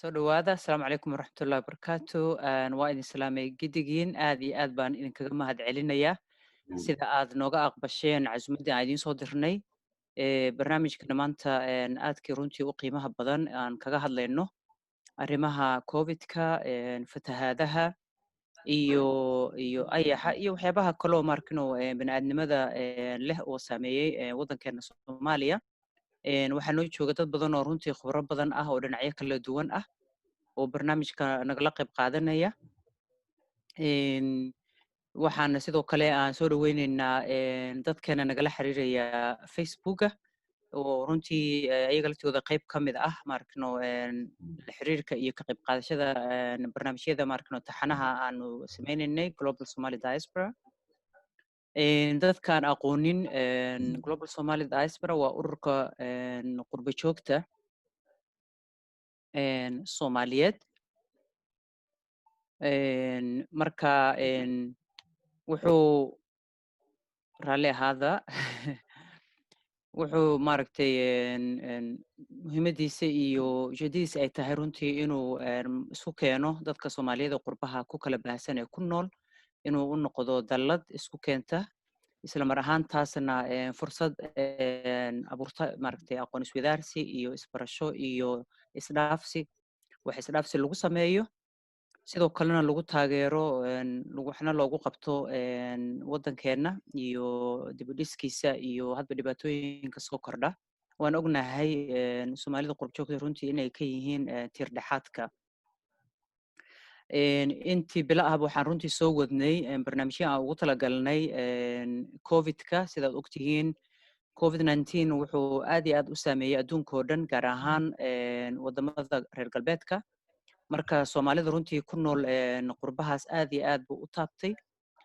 Soo dhawaada. Asalaamu calaykum waraxmatullahi wabarakaatu. Waa idin salaamay gidigiin. Aad iyo aad baan idinkaga mahad celinayaa sida aad nooga aqbasheen casuumaddii aan idiin soo dirnay barnaamijkana maanta aadkii runtii u qiimaha badan aan kaga hadlayno arrimaha Covidka, fatahaadaha iyo ayaxa iyo waxyaabaha kaloo markino bini'aadnimada leh oo saameeyey waddankeena Soomaaliya. Waxaa noo jooga dad badan oo runtii khubro badan ah oo dhinacyo kala duwan ah oo barnaamijka nagala qayb qaadanaya. Waxaana sidoo kale aan soo dhaweyneynaa dadkeena nagala xiriiraya Facebooka oo runtii ayaga laftooda qayb ka mid ah maarkino la xiriirka iyo ka qayb qaadashada barnaamijyada maarkino taxanaha aanu sameyneynay Global Somali Diaspora. Dadkaan aqoonin Global Somali Diaspora, waa ururka qurbo joogta Soomaaliyeed. Marka wuxuu, raalli ahaada, wuxuu maaragtay muhiimadiisa iyo ujeedadiisa ay tahay runtii inuu isku keeno dadka Soomaaliyeed ee qurbaha ku kala baahsan ee ku nool, inuu u noqdo dallad isku keenta, isla mar ahaantaasna fursad abuurta maaragtay aqoon isweydaarsi iyo isbarasho iyo isdhaafsi, wax isdhaafsi lagu sameeyo, sidoo kalena lagu taageero, waxna loogu qabto waddankeenna iyo dib u dhiskiisa iyo hadba dhibaatooyinka soo kordha. Waan ognahay Soomaalida qurb joogta runtii inay ka yihiin tiir dhexaadka. Intii bilo ahba waxaan runtii soo wadnay barnaamijyo aan ugu talagalnay Covidka. Sidaad ogtihiin, COVID-19 wuxuu aad iyo aad u saameeyey adduunka oo dhan, gaar ahaan waddamada reer galbeedka. Marka Soomaalida runtii ku nool qurbahaas aad iyo aad buu u taabtay.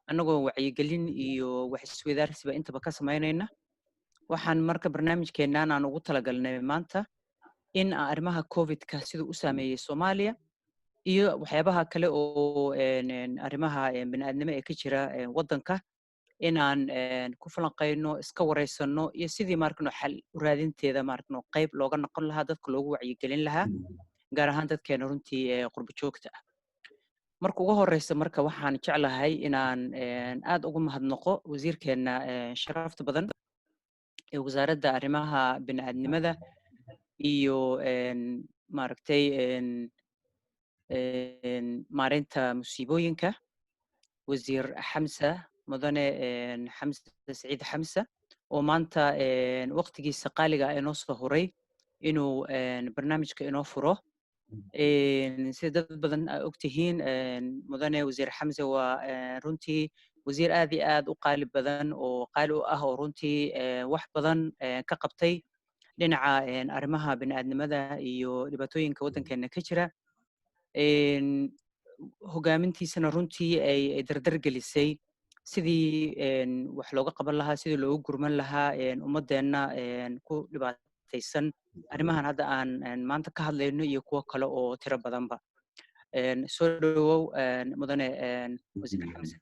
Annagoo wacyigelin iyo wax isweydaarsiba intaba ka samaynayna, waxaan marka barnaamijkeennan aan ugu talagalnay maanta in aan arrimaha Covidka siduu u saameeyey Soomaaliya iyo waxyaabaha kale oo arrimaha bini'aadnimo ee ka jira waddanka inaan ku falanqayno, iska wareysano, iyo sidii maarkano xal u raadinteeda maarkano qayb looga noqon lahaa, dadka loogu wacyigelin lahaa, gaar ahaan dadkeena runtii ee qurbo joogta ah. Marka ugu horeysa marka waxaan jeclahay inaan aad ugu mahadnaqo wasiirkeena sharafta badan ee Wasaaradda Arrimaha Bini'aadnimada iyo maaragtay maareynta musiibooyinka, Wasiir Xamsa, Mudane Xamse Saciid Xamse, oo maanta waqtigiisa qaaliga ah inoo soo huray inuu barnaamijka inoo furo. Sida dad badan aa ogtihiin, Mudane Wasiir Xamse waa runtii wasiir aad iyo aad u qaali badan oo qaali u ah oo runtii wax badan ka qabtay dhinaca arrimaha bini'aadnimada iyo dhibaatooyinka waddankeena ka jira. Hogaamintiisana runtii ay dardar gelisay sidii wax looga qaban lahaa, sidii loogu gurman lahaa ummadeenna ku dhibaataysan arrimahan hadda aan maanta ka hadlayno iyo kuwo kale oo tiro badanba. Soo dhawow, Mudane Wasiir Xamse.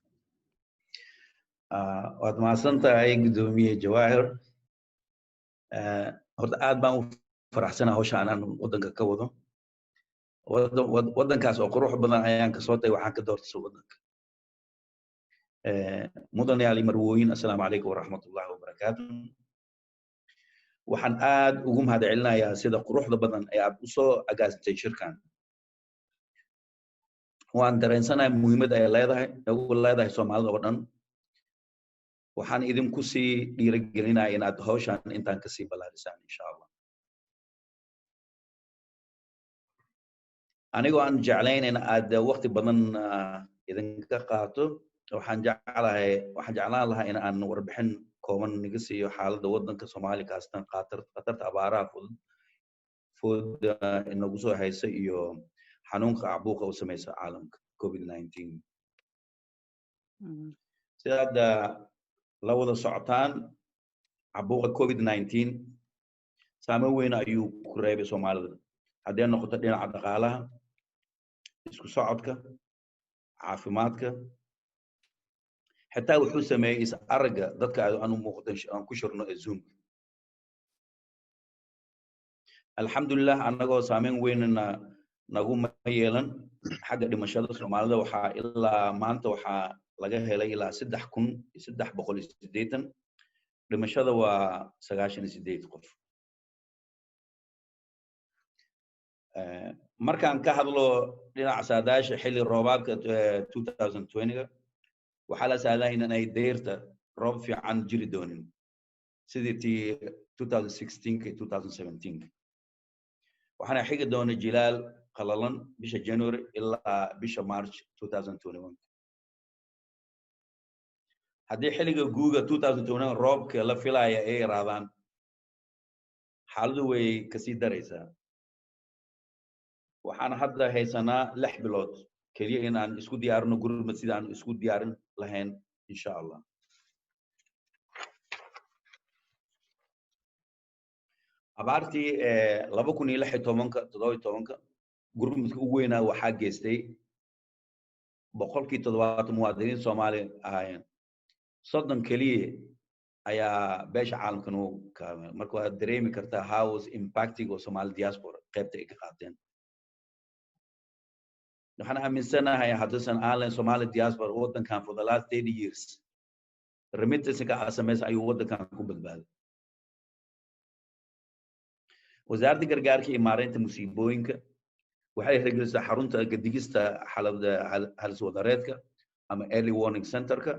Waad mahadsan tahay, Guddoomiye Jawaahir. Horta aad baan u faraxsanahay hawsha aan waddanka ka wado. Waddankaas oo qurux badan ayaan kasoo tagay, waxaan ka doortay waddanka. Mudanayaal iyo marwooyin, assalaamu calaykum waraxmatullahi wabarakaatu. Waxaan aad ugu mahad celinayaa sida quruxda badan ee aad usoo agaasintay shirkan. Waan dareensanahay muhiimadda ay leedahay, ugu leedahay Soomaalida oo dhan. Waxaan idinku sii dhiirigelinaya inaad hawshan intaan kasii ballaarisaan, insha Allah. Anigoo aan jeclayn in aad waqti badan idinka qaato, waxaan jeclahay, waxaan jeclaan lahaa in aan warbixin kooban naga siiyo xaaladda waddanka Soomaaliya, kaastan khatarta abaaraha fudud food inagu soo haysa iyo xanuunka caabuqa u sameysa caalamka, COVID-19. Sidaad la wada socotaan, caabuqa COVID-19 saameyn weyn ayuu ku reebay Soomaalida, hadday noqoto dhinaca dhaqaalaha, isku socodka, caafimaadka, Xitaa wuxuu sameeyey is aragga dadka aan u muuqdan aan ku shirno ee Zoomka. Alxamdulilah, annagoo saameyn weynna naguma yeelan xagga dhimashada Soomaalida. Waxaa ilaa maanta waxaa laga helay ilaa 3380. Dhimashada waa 98 qof. Markaan ka hadlo dhinaca saadaasha xilli roobaadka 2020ga, waxaa la saadaya in ay deyrta roob fiican jiri doonin sidii tii 2016ka iyo 2017ka. Waxaana xigi doona jilaal qalalan bisha January ilaa bisha March 2021. Haddii xilliga guuga 2021 roobka la filaya ay yaraadaan, xaaladu way kasii daraysaa. Waxaan hadda haysanaa 6 bilood keliya in aan isku diyaarino gurmad sida aan isku diyaarin lahayn, insha Allah. Abaartii 2016-ka, 17-ka, gurmadka ugu weynaa waxaa geystay 70% muwaadiniin Soomaali ahaayeen, 30 keliya ayaa beesha caalamka nagu kaalmay. Marka waad dareemi kartaa how was impacting oo Somali diaspora qaybta ay ka qaateen. Waxaan aaminsanahay hadduusan aan Somali diaspora waddankan for the last 30 years remittance-ka aa samaysa ayuu waddankan ku badbaaday. Wasaaradda Gargaarka iyo Maareynta Musiibooyinka waxay hirgelisay xarunta gadigista xaalada halis wadareedka ama early warning centerka,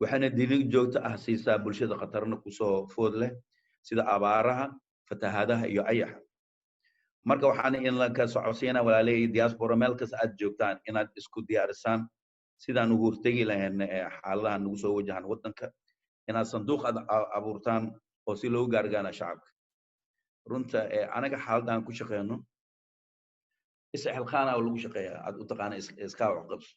waxayna digniin joogto ah siisaa bulshada khatarna kusoo food leh sida abaaraha, fatahaadaha iyo ayaxa. Marka waxaan in ka socodsiinaa, walaalahey diaspora, meel kasta aad joogtaan inaad isku diyaarisaan sidaan ugu hortegi lahayn xaaladaha nagu soo wajahan waddanka, inaad sanduuq aad abuurtaan oo si loogu gaargaana shacabka. Runta anaga xaaladda aan ku shaqeyno isxilqaana oo lagu shaqeeyaa, aad u taqaana iskaa wax qabso.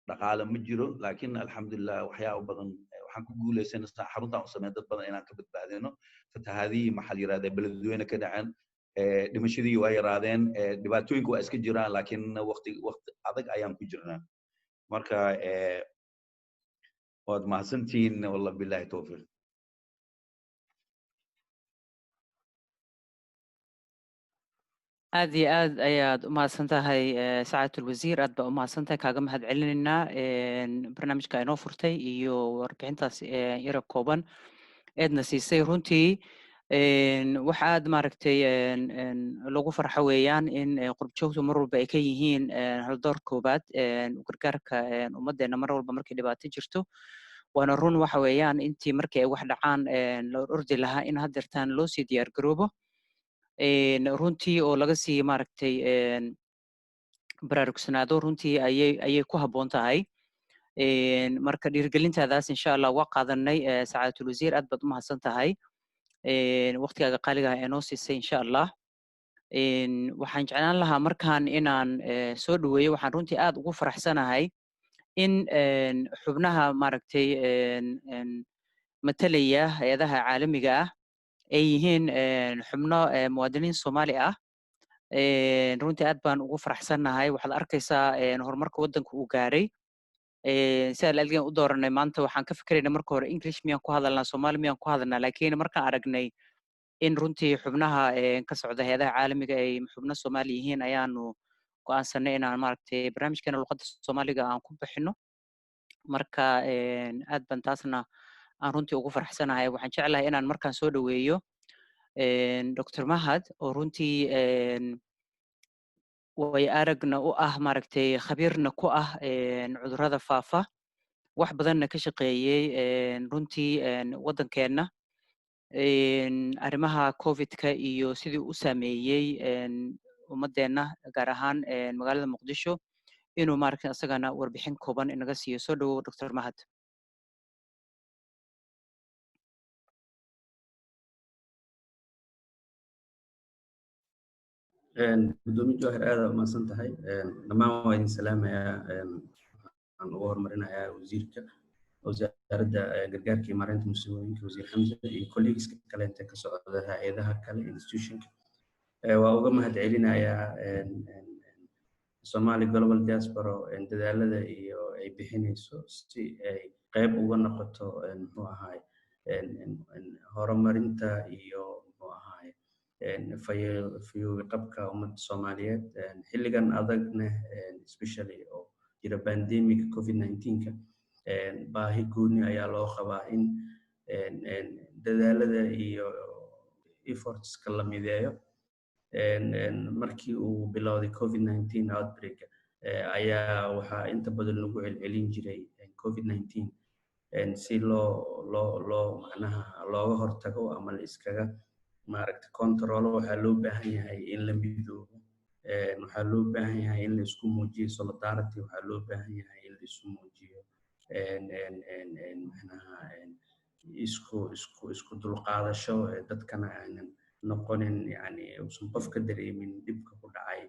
Dhaqaale ma jiro, laakiin alxamdulilah waxyaaba badan waxaan ku guuleysanay xaruntaan u sameyn dad badan inaan ka badbaadino fatahaadihii, maxaa la yirahdaa, beledweyne ka dhaceen. Dhimashadii waa yaraadeen, dhibaatooyinka waa iska jiraan, laakiin waqti adag ayaan ku jirnaa. Marka waad mahadsantihiin. Wallah billahi towfiiq. Aad iyo aad ayaad umahadsan tahay, sacaadatu lwasiir. Aad baa umahadsan tahay, kaaga mahad celinaynaa barnaamijka inoo furtay iyo warbixintaas yara kooban eedna siisay. Runtii waxa aad maaragtay lagu farxo weeyaan in qurb joogtu mar walba ay ka yihiin haldoor koobaad gargaarka ummaddeena mar walba markay dhibaato jirto. Waana run, waxa weeyaan intii markii ay wax dhacaan la ordi lahaa, in haddeertaan loo sii diyaar garoobo runtii oo laga sii maaragtay baraarugsanaado, runtii ayay ku habboon tahay. Marka dhiirigelintaadaas insha Allah waa qaadanay. Sacaadatul wasiir, aad baad u mahadsan tahay waqtigaaga qaaliga ah ee noo siisay. Insha Allah waxaan jeclaan lahaa markaan inaan soo dhaweeyo. Waxaan runtii aad ugu faraxsanahay in xubnaha maaragtay matalaya hay-adaha caalamiga ah ay yihiin xubno muwaadiniin Soomaali ah. Runtii aad baan ugu faraxsannahay. Waxaad arkaysaa horumarka waddanka uu gaaray. Sidaa laaligan u dooranay maanta, waxaan ka fikiraynaa marka hore English miyaan ku hadalnaa, Soomaali miyaan ku hadalnaa, laakiin markaan aragnay in runtii xubnaha ka socda hay-adaha caalamiga ay xubno Soomaali yihiin, ayaanu go'aansanay inaan maaragtay barnaamijkeena luqadda Soomaaliga aan ku bixino. Marka aad baan taasna aan runtii ugu faraxsanahay. Waxaan jeclahay inaan markaan soo dhaweeyo Dr. Mahad, oo runtii way aragna u ah maaragtay khabiirna ku ah cudurrada faafa, wax badanna ka shaqeeyey runtii waddankeenna arrimaha Covidka iyo sidii u saameeyey ummadeenna, gaar ahaan magaalada Muqdisho, inuu maaragtay isagana warbixin kooban inaga siiyo. Soo dhawow, Dr. Mahad. Gudoomiye Jawahir, aad aad umahadsan tahay. Dhammaan waa idin salaamayaa. Waxaan ugu horumarinayaa wasiirka wasaaradda gargaarka iyo maareynta musiibooyinka, Wasiir Xamse, iyo colleagueska kale inta ka socda hay-adaha kale, institutionka. Waa uga mahad celinayaa Somali Global Diaspora dadaalada iyo ay bixinayso si ay Qayb uga noqoto, muxuu ahaay, horumarinta iyo, muxuu ahaay, fayoobi qabka ummadda Soomaaliyeed xilligan adagna, especially oo jira pandemic COVID-19-ka. Baahi gooni ayaa loo qabaa in dadaalada iyo effortska la mideeyo. Markii uu bilowday COVID-19 outbreak ayaa waxaa inta badan lagu celcelin jiray COVID-19 si loo macnaha looga hortago ama la iskaga, maaragta, controlo. Waxaa loo baahan yahay in la midoobo, waxaa loo baahan yahay in la isku muujiyo solidarity, waxaa loo baahan yahay in la isu muujiyo, macnaha, isku dulqaadasho, dadkana aanan noqonin, yani, uusan qofka dareemin dhibka ku dhacay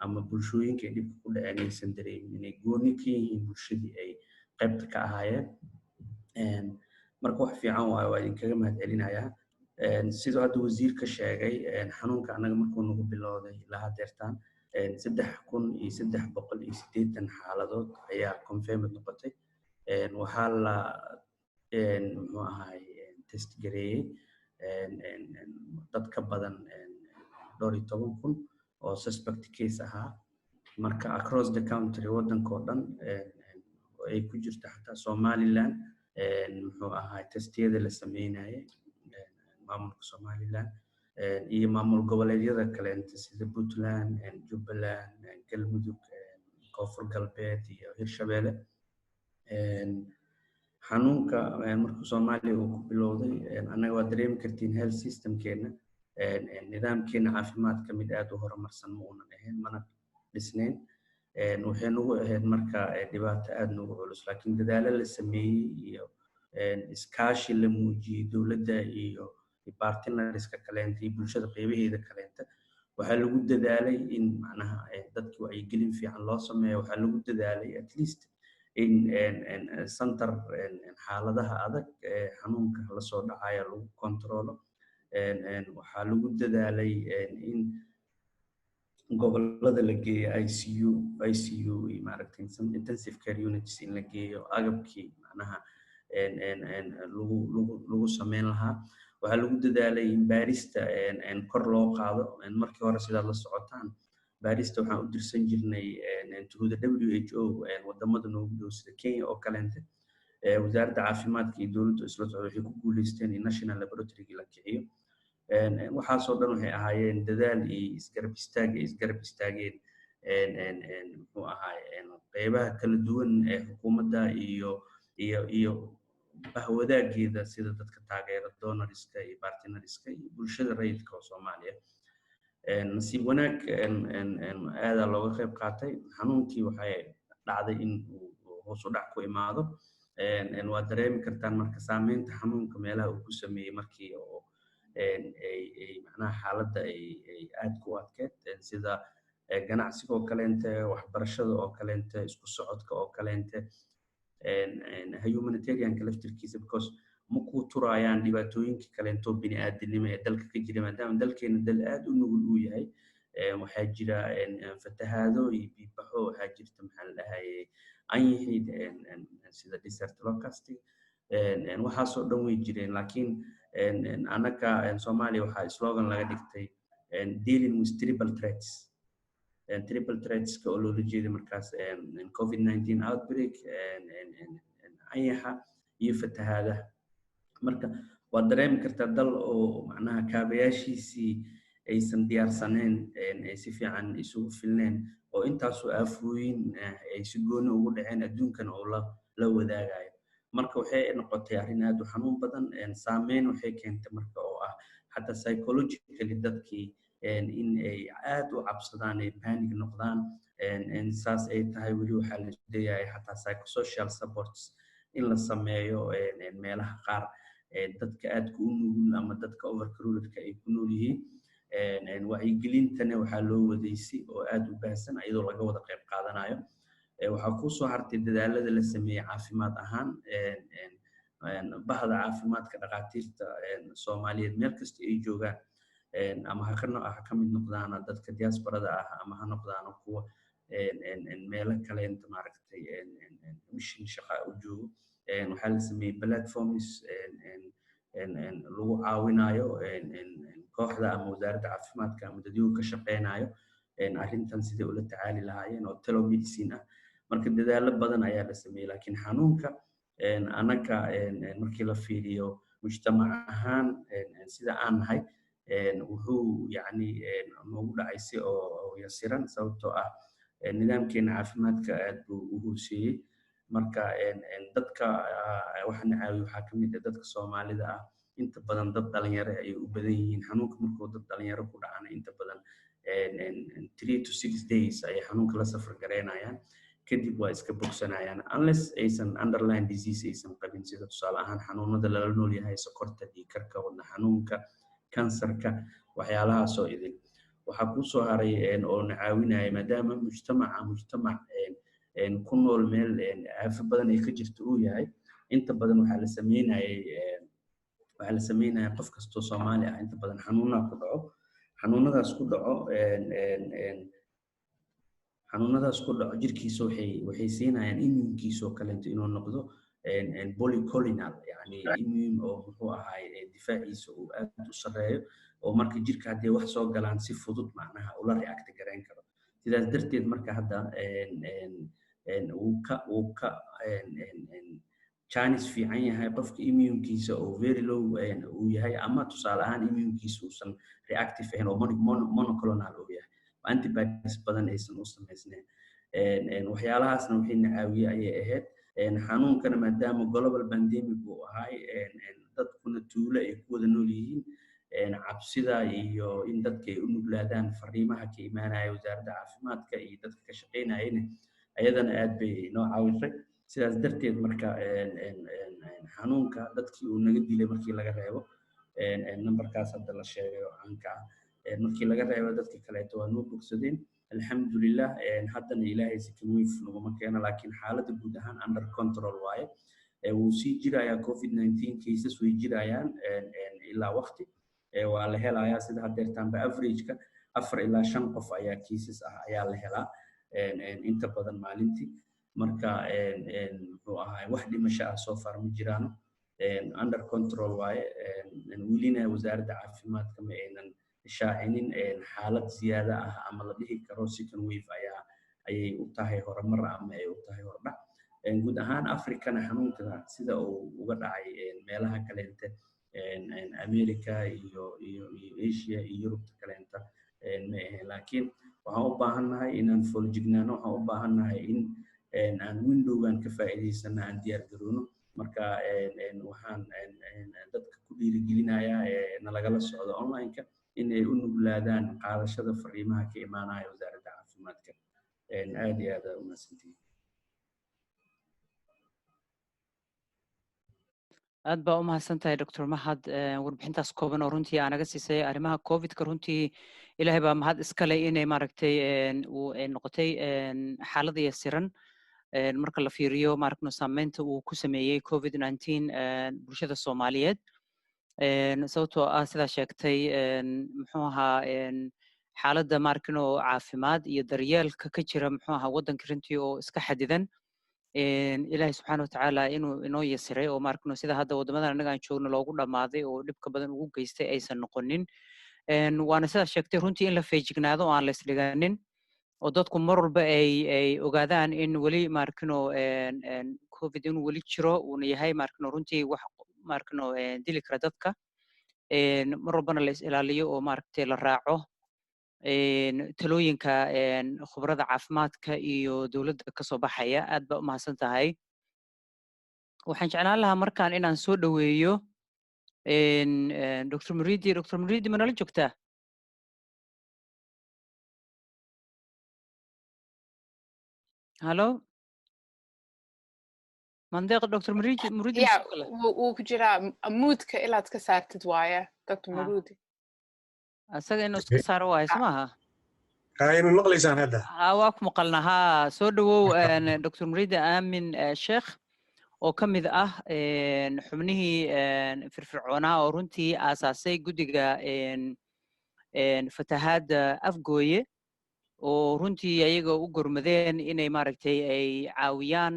ama bulshooyinka ay dhibka ku dhaceen aysan dareemin inay gooni ka yihiin bulshadii ay qaybta ka ahaayeen. Marka wax fiican waayo, waa idinkaga mahad celinayaa. Siduu hadda wasiirka sheegay, xanuunka annaga markuu nagu bilowday ilaa hadeertaan 3380 xaaladood ayaa confirmed noqotay. Waxaa la, muxuu ahay, test gareeyey dad ka badan dhowr iyo toban kun oo suspect case ahaa. Marka across the country, waddanka oo dhan, ay ku jirto xataa Somaliland, muxuu ahay, testiyada la sameynayay maamulka Somaliland iyo maamul goboleedyada kaleenta sida Puntland, Jubbaland, Galmudug, Koonfur Galbeed iyo Hirshabelle. Xanuunka markuu Soomaaliya uu ku bilowday, annaga waa dareemi kartiin, health systemkeena, nidaamkeena caafimaadka mid aad u horumarsan ma uunan ahayn, mana dhisnayn. Waxay nagu ahayd marka dhibaato aad nagu culus, laakiin dadaalo la sameeyey iyo iskaashi la muujiyey dowladda iyo partnerska kaleenta iyo bulshada qeybaheeda kaleenta, waxaa lagu dadaalay in, macnaha, dadki wacyigelin fiican loo sameeyo. Waxaa lagu dadaalay at least in center xaaladaha adag ee xanuunka lasoo dhacaya lagu controlo. Waxaa lagu dadaalay in gobolada la geeyo ICU, ICU, maaragtay, intensive care units in la geeyo, agabkii, macnaha, lagu sameyn lahaa. Waxaa lagu dadaalay in baarista kor loo qaado. Markii hore, sidaad la socotaan, baarista waxaan u dirsan jirnay through the WHO wadamada noogu dhow sida Kenya oo kaleente. Wasaaradda caafimaadka iyo dowladdu isla socda waxay ku guuleysteen in national laboratory la kiciyo. Waxaasoo dhan waxay ahaayeen dadaal iyo isgarab istaag ay isgarab istaageen, muxuu ahaay, qeybaha kala duwan ee xukuumadda iyo bahwadaageeda, sida dadka taageera, donorska iyo partnerska iyo bulshada rayidka oo Soomaaliya. Nasiib wanaag, aadaa looga qayb qaatay. Xanuunkii waxay dhacday in uu hoos u dhac ku imaado. Waa dareemi kartaan marka saameynta xanuunka meelaha uu ku sameeyey markii oo ay, macnaha, xaaladda ay aad ku adkeed, sida ganacsiga oo kaleente, waxbarashada oo kaleente, isku socodka oo kaleente, humanitarianka laftirkiisa, because ma ku turayaan dhibaatooyinka kaleento bini'aadanimo ee dalka ka jira, maadaama dalkeena dal aad u nugul uu yahay. Waxaa jira fatahaado iyo biibaxo, waxaa jirta, maxaa la dhahayay, anyixi sida desert locust. Waxaasoo dhan way jireen, laakiin annaga Soomaaliya waxaa slogan laga dhigtay "dealing with triple threats". Triple threatska oo loola jeeda markaas COVID-19 outbreak, anyaxa iyo fatahaadaha. Marka waad dareemi kartaa dal oo, macnaha, kaabayaashiisii aysan diyaarsaneyn, ay si fiican isugu filneen, oo intaasoo aafooyin ay si gooni ugu dhaceen, adduunkan oo la wadaagayo. Marka waxay noqotay arrin aad u xanuun badan. Saameyn waxay keentay marka oo ah xataa psychologically dadkii in ay aad u cabsadaan, ay panic noqdaan. Saas ay tahay, weli waxaa la isku xataa psychosocial supports in la sameeyo meelaha qaar dadka aadka u nugul ama dadka overcrowdedka ay ku nool yihiin. Wacyigelintana waxaa loo wadaysi oo aad u baahsan iyadoo laga wada qayb qaadanayo. Waxaa kusoo hartay dadaalada la sameeyey caafimaad ahaan. Bahda caafimaadka, dhakhaatiirta Soomaaliyeed meel kasta ay joogaan, ama ha ka mid noqdaana dadka diasporada ah ama ha noqdaana kuwa meelo kaleenta, maaragtay, mission shaqa u joogo. Waxaa la sameeyey platforms lagu caawinayo kooxda ama wasaaradda caafimaadka ama dadyowga ka shaqeynayo arrintan sidai ula tacaali lahaayeen oo telemedicine ah. Marka dadaalo badan ayaa la sameeyey, laakiin xanuunka annaga markii la fiiriyo mujtamac ahaan sida aan nahay, wuxuu yacni noogu dhacay si oo yasiran, sababtoo ah nidaamkeena caafimaadka aad buu u hooseeyey. Marka dadka waxaana caawiye waxaa ka mid ah dadka Soomaalida ah, inta badan dad dhalinyaro ayay u badan yihiin. Xanuunka markuu dad dhalinyaro ku dhacana, inta badan 3 to 6 days ayay xanuunka la safar gareynayaan, kadib waa iska bogsanayaan, unless aysan underlying disease aysan qabin, sida tusaale ahaan xanuunada lala nool yahay, sokorta, dhiigkarka, wadna xanuunka, kansarka, waxyaalahaasoo idin. Waxaa kusoo haray oo na caawinaya, maadaama mujtamaca mujtamac ku nool meel aafo badan ay ka jirto uu yahay, inta badan waxaa la sameynaya qof kastoo Soomaali ah inta badan xanuunaa ku dhaco. Xanuunadaas ku dhaco jirkiisa waxay siinayaan immunekiisa oo kaleeto inuu noqdo polyclonal, yani immune oo muxuu ahaay difaaciisa uu aad u sarreeyo, oo marka jirka haddii wax soo galaan si fudud macnaha ula react gareyn karo. Sidaas darteed marka hadda uu ka chance fiican yahay qofka immunekiisa oo very low uu yahay, ama tusaale ahaan immunekiisa uusan reactive ahayn oo monoclonal uu yahay, antibodies badan aysan u samaysnayn. Waxyaalahaasna waxay na caawiye ayay ahayd. Xanuunkana maadaama global pandemic uu ahay, dadkuna tuulo ay ku wada nool yihiin, cabsida iyo in dadka ay u nuglaadaan fariimaha ka imaanaya wasaaradda caafimaadka iyo dadka ka shaqeynayana, ayadana aad bay noo caawisay. Sidaas darteed marka xanuunka dadkii uu naga dilay markii laga reebo numberkaas hadda la sheegay oo caanka ah, markii laga reebo dadka kaleeto waa noo bogsadeen, alxamdulilah. Haddana Ilaahay second wave naguma keeno, laakiin xaaladda guud ahaan under control waaye. Wuu sii jirayaa COVID-19, cases way jirayaan ilaa waqti waa la helayaa. Sida haddeertaanba averageka 4 ilaa 5 qof ayaa cases ah ayaa la helaa inta badan maalintii. Marka muxuu ahaay, wax dhimasho ah soo far ma jiraano, under control waaye. Welina wasaaradda caafimaadka ma aynan shaacinin xaalad ziyaada ah ama la dhihi karo second wave ayaa ayay u tahay horumar ama ay u tahay hordhac. Guud ahaan Africana xanuunka sida uu uga dhacay meelaha kaleente, America iyo Asia iyo Yurubta kaleenta, ma ahayn. Laakiin waxaan u baahannahay inaan foolajignaano, waxaan u baahannahay in aan windowgan ka faa'iidaysano, aan diyaar garowno. Marka waxaan dadka ku dhiirigelinayaa nalagala socdo online-ka inay u nuglaadaan qaadashada fariimaha ka imaanaya wasaaradda caafimaadka. Aad iyo aad aa umahadsantihiin. Aad baa u mahadsan tahay, Dr Mahad, warbixintaas kooban oo runtii aa naga siisay arrimaha Covidka. Runtii Ilaahay baa mahad iskale inay maaragtay uu noqotay xaalada yasiran marka la fiiriyo maaragno saameynta uu ku sameeyey COVID-19 bulshada Soomaaliyeed, sababtoo ah sidaa sheegtay, muxuu ahaa, xaaladda maarkino caafimaad iyo daryeelka ka jira muxuu ahaa waddanka runtii oo iska xadidan. Ilaahay subxaana watacaala inuu inoo yasiray oo maarkino sida hadda waddamadan annaga aan joogno loogu dhammaaday oo dhibka badan ugu geystay aysan noqonin. Waana sidaa sheegtay runtii in la feejignaado oo aan la isdhiganin oo dadku mar walba ay ogaadaan in weli maarkino COVID inuu weli jiro, uuna yahay maarkino runtii wax maarkino dili kara dadka, mar walbana la is ilaaliyo oo maaragtay la raaco talooyinka khubarada caafimaadka iyo dowladda kasoo baxaya. Aad baa u mahadsan tahay. Waxaan jeclaan lahaa markaan inaan soo dhoweeyo Dr Muridi. Dr Muridi, ma nala joogtaa? Hallo, mandeeq, Dr Muridi, Muridi? Yeah, wuu ku jiraa. Muteka ilaad ka saartid waaye, Dr Murudi. Isaga inuu iska saaro waaye, soo maaha? Hay, ma maqlaysaan hadda? Ha, waa ku maqalna. Ha, soo dhowow, Dr Muridi Aamin Sheekh, oo ka mid ah xubnihii firfircoonaa oo runtii aasaasay guddiga fatahaadda Afgooye. Oo runtii ayaga u gurmadeen inay maaragtay ay caawiyaan,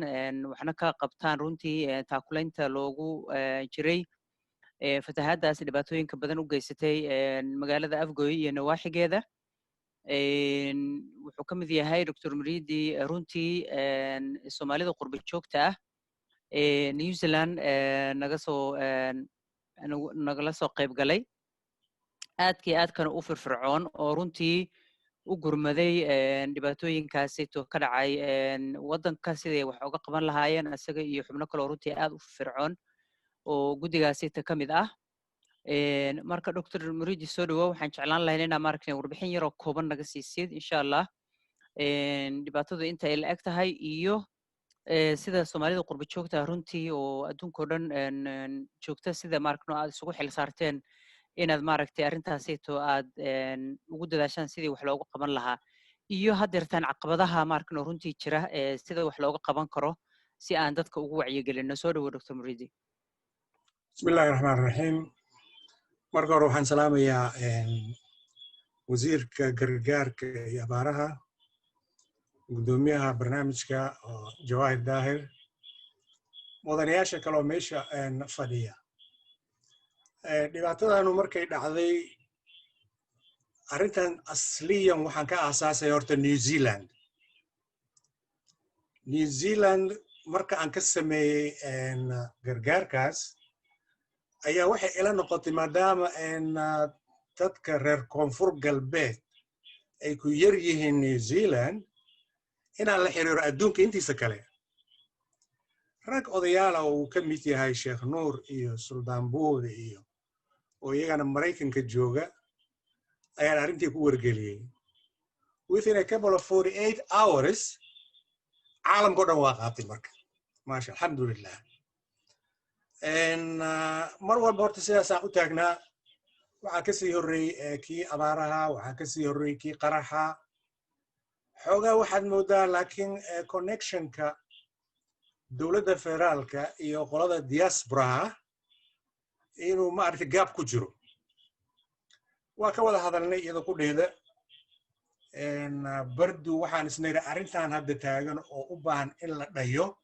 waxna ka qabtaan runtii taakulaynta loogu jiray fatahaaddaas dhibaatooyinka badan u geysatay magaalada Afgoy iyo nawaaxigeeda. Wuxuu ka mid yahay Dr. Muridi runtii Soomaalida qurba joogta ah ee New Zealand naga soo nagala soo qayb galay, aadkii aadkana u firfircoon oo runtii u gurmaday dhibaatooyinkaasito ka dhacay waddanka siday wax uga qaban lahaayeen, isaga iyo xubno kale oo runtii aad u firfircoon oo guddigaasita ka mid ah. Marka Dr. Muridi, soo dhawow. Waxaan jeclaan lahayn inaa maaragtay warbixin yaroo kooban naga siisid, insha Allah, dhibaatadu inta ay la eg tahay iyo sida Soomaalida qurba joogta runtii oo adduunka o dhan joogta sida maaragno aad isugu xil saarteen inaad maaragtay arrintaasito aad ugu dadaashaan sidii wax looga qaban lahaa, iyo haddeertaan caqabadaha maaragno runtii jira sida wax looga qaban karo si aan dadka ugu wacyigelino. Soo dhawow, Dr. Muridi. Bismi Illaahi Raxmaan Raxiim. Marka hore waxaan salaamayaa wasiirka gargaarka iyo abaaraha, guddoomiyaha barnaamijka Jawaahir Daahir, mudanayaasha kale oo meesha fadhiya. Dhibaatadanu markay dhacday, arrintan asliyan waxaan ka aasaasay horta New Zealand. New Zealand marka aan ka sameeyey gargaarkaas ayaa waxay ila noqotay, maadaama dadka reer Koonfur Galbeed ay ku yar yihiin New Zealand, inaan la xiriiro adduunka intiisa kale. Rag odayaala oo uu ka mid yahay Sheekh Nuur iyo Suldaan Buuge iyo oo iyagana Maraykanka jooga ayaan arrintii ku wargeliyey. Within a couple of 48 hours caalamka o dhan waa qaatay. Marka maasha, alxamdulilah. Mar walba horta sidaasaan u taagnaa. Waxaa ka sii horreeyey kii abaaraha, waxaa ka sii horreeyey kii qaraxa. Xoogaa waxaad moodaa laakiin connectionka dowladda federaalka iyo qolada diasporaha inuu maaragtay gap ku jiro. Waa ka wada hadalnay iyada qudheeda. Bardu waxaan isnayra arrintan hadda taagan oo u baahan in la dhayo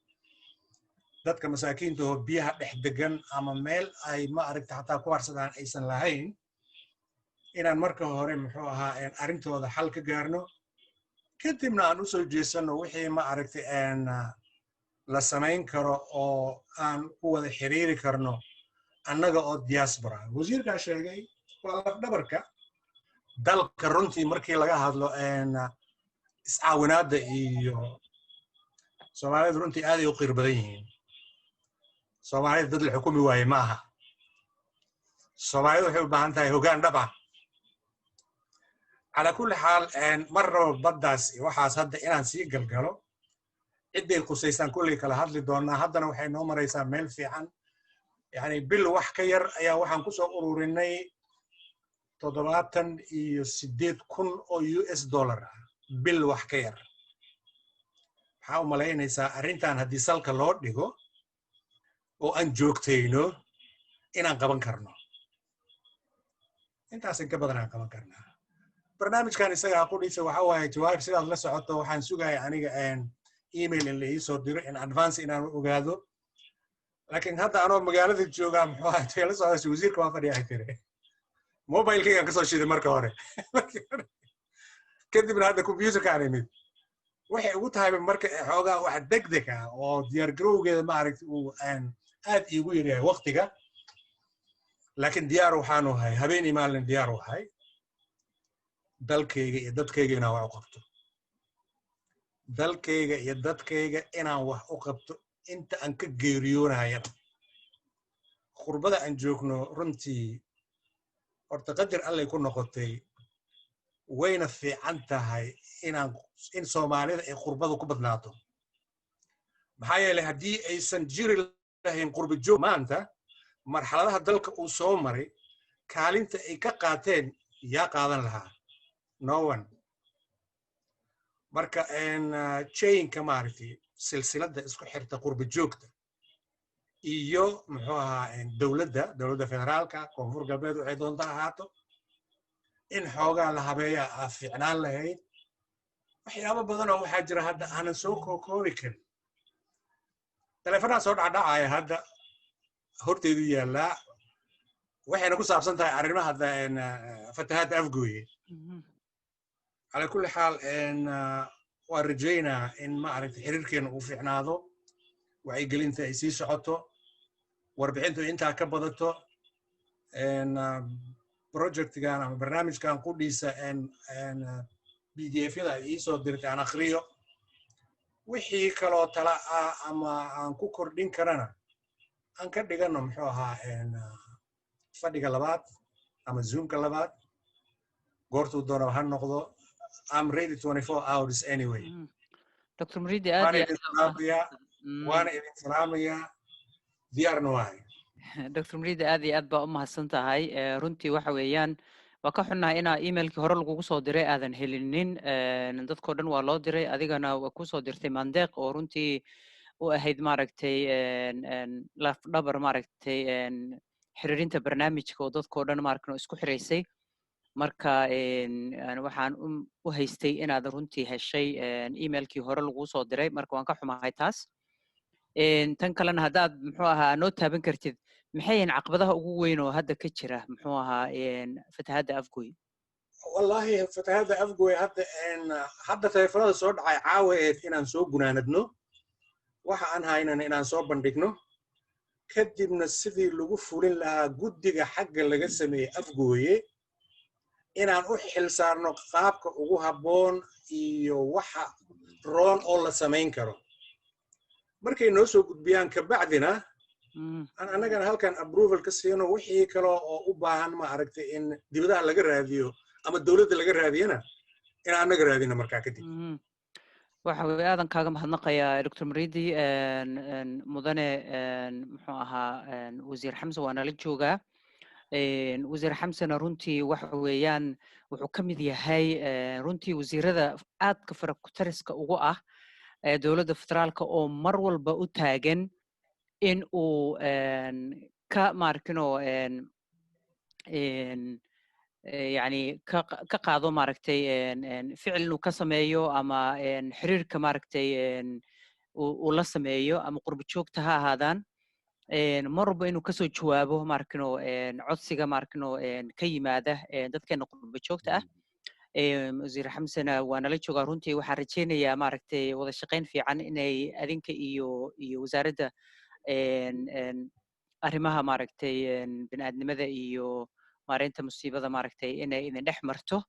dadka masaakiinta oo biyaha dhex degan ama meel ay ma aragta xataa ku harsadaan aysan lahayn, inaan marka hore muxuu ahaa arrintooda xal ka gaarno, kadibna aan u soo jeesanno wixii ma aragtay la samayn karo oo aan ku wada xiriiri karno annaga oo diaspora. Wasiirkaa sheegay, waa lafdhabarka dalka runtii markii laga hadlo iscaawinaadda, iyo Soomaalidu runtii aaday u qiir badan yihiin. Soomaalida dad la xukumi waaye ma aha. Soomaalidu waxay u baahan tahay hoggaan dhab ah. Calaa kulli xaal, mar raba baddaas waxaas hadda inaan sii galgalo. Cidday qusaysaan kulley kala hadli doonaa. Haddana waxay noo maraysaa meel fiican, yani bil wax ka yar ayaa waxaan ku soo ururinay 78,000 oo US dollar ah, bil wax ka yar. Maxaa u malaynaysaa arrintan haddii salka loo dhigo oo aan joogtayno inaan qaban karno? Intaasin ka badan aan qaban karnaa. Barnaamijkan isagaa qudhiisa waxa waaye, Jawaab, sidaad la socoto, waxaan sugaya aniga email in la iisoo diro in advance inaan ogaado, laakiin hadda anoo magaalada joogaa, muxuu ahay, la socda wasiirka waa fadhiya tiri, mobilekaygaan kasoo shiday marka hore, kadibna hadda computerkaan imid. Waxay ugu tahay marka xoogaa wax degdeg ah oo diyaargarowgeeda maaragta uu aad iigu yaryahay waqtiga, laakiin diyaar waxaanu ahay, habeen iyo maalin diyaar u ahay dalkayga iyo dadkayga inaan wax u qabto, dalkayga iyo dadkayga inaan wax u qabto inta aan ka geeriyoonayana. Qurbada aan joogno runtii horta qadar Allay ku noqotay, wayna fiican tahay inaan in Soomaalida ay qurbada ku badnaato, maxaa yeelay haddii aysan jiri lahayn qurba joog maanta marxaladaha dalka uu soo maray kaalinta ay ka qaateen yaa qaadan lahaa? No one. Marka chainka maaragtay, silsiladda isku xirta qurba joogta iyo muxuu ahaa dowladda federaalka Koonfur Galbeed waxay doonta ahaato, in xoogaa la habeeyaa aa fiicnaan lahayd. Waxyaabo badan oo waxaa jira hadda aanan soo kookoobi karin. Taleefanaa soo dhacdhacaya hadda horteedu yaallaa, waxayna ku saabsan tahay arrimaha fatahaadda Afgooye. Calaa kulli xaal, waan rajaynaa in, ma aragtay, xiriirkeena uu fiicnaado, wacyigelinta ay sii socoto, warbixintu intaa ka badato, projectgan ama barnaamijkan qudhiisa PDF-yada ay iisoo dirtay aan akhriyo, wixii kaloo tala ah ama aan ku kordhin karana aan ka dhigano, muxuu ahaa, fadhiga labaad ama Zoomka labaad, goortuu doono ha noqdo. I'm ready 24 hours anyway. Dr. Muridi, aad waana idin salaamayaa, waana idin salaamayaa, diyaarna waahay. Dr. Muridi, aad iyo aad baa u mahadsan tahay. Runtii waxa weeyaan waa ka xunnahay inaa emailkii hore lagugu soo diray aadan helinin. Dadkoo dhan waa loo diray, adigana waa kusoo dirtay Mandeeq oo runtii u ahayd, maaragtay, lafdhabar, maaragtay, xiriirinta barnaamijka oo dadkoo dhan maaragtay isku xiraysay. Marka waxaan u haystay inaad runtii heshay emailkii hore laguu soo diray. Marka waan ka xumahay taas. Tan kalena, haddaad, muxuu ahaa, noo taaban kartid, maxay yihiin caqabadaha ugu weyn oo hadda ka jira, muxuu ahaa, fatahaadda Afgoy? Wallahi, fatahaadda Afgoy hadda taleefanada soo dhacay caawa eed inaan soo gunaanadno, waxa aan haynana inaan soo bandhigno, kadibna sidii lagu fulin lahaa guddiga xagga laga sameeyey Afgooye inaan u xil saarno qaabka ugu habboon iyo waxa roon oo la samayn karo. Markay noo soo gudbiyaan kabacdina aan annagana halkan approval ka siino, wixii kale oo u baahan, ma aragtay, in dibadaha laga raadiyo ama dowladda laga raadiyana in annaga raadino markaa kadib. Waxa weye aadan kaaga mahadnaqayaa, Dr. Muridi. Mudane, muxuu ahaa, Wasiir Xamse waa nala joogaa. Wasiir Xamsena runtii waxa weeyaan wuxuu ka mid yahay runtii wasiirada aadka farakutariska ugu ah dowladda federaalka oo mar walba u taagan in uu ka maarkino, yani, ka qaado, maaragtay, ficil inuu ka sameeyo ama xiriirka, maaragtay, uu la sameeyo ama qurbo joogta ha ahaadaan, mar walba inuu kasoo jawaabo, maarkino, codsiga, maarkino, ka yimaada dadkeena qurbo joogta ah. Wasiir Xamsena waa nala joogaa. Runtii waxaan rajaynayaa, maaragtay, wada shaqayn fiican inay adinka iyo wasaaradda arrimaha, maaragtay, bini'aadnimada iyo maareynta musiibada, maaragtay, inay idin dhex marto,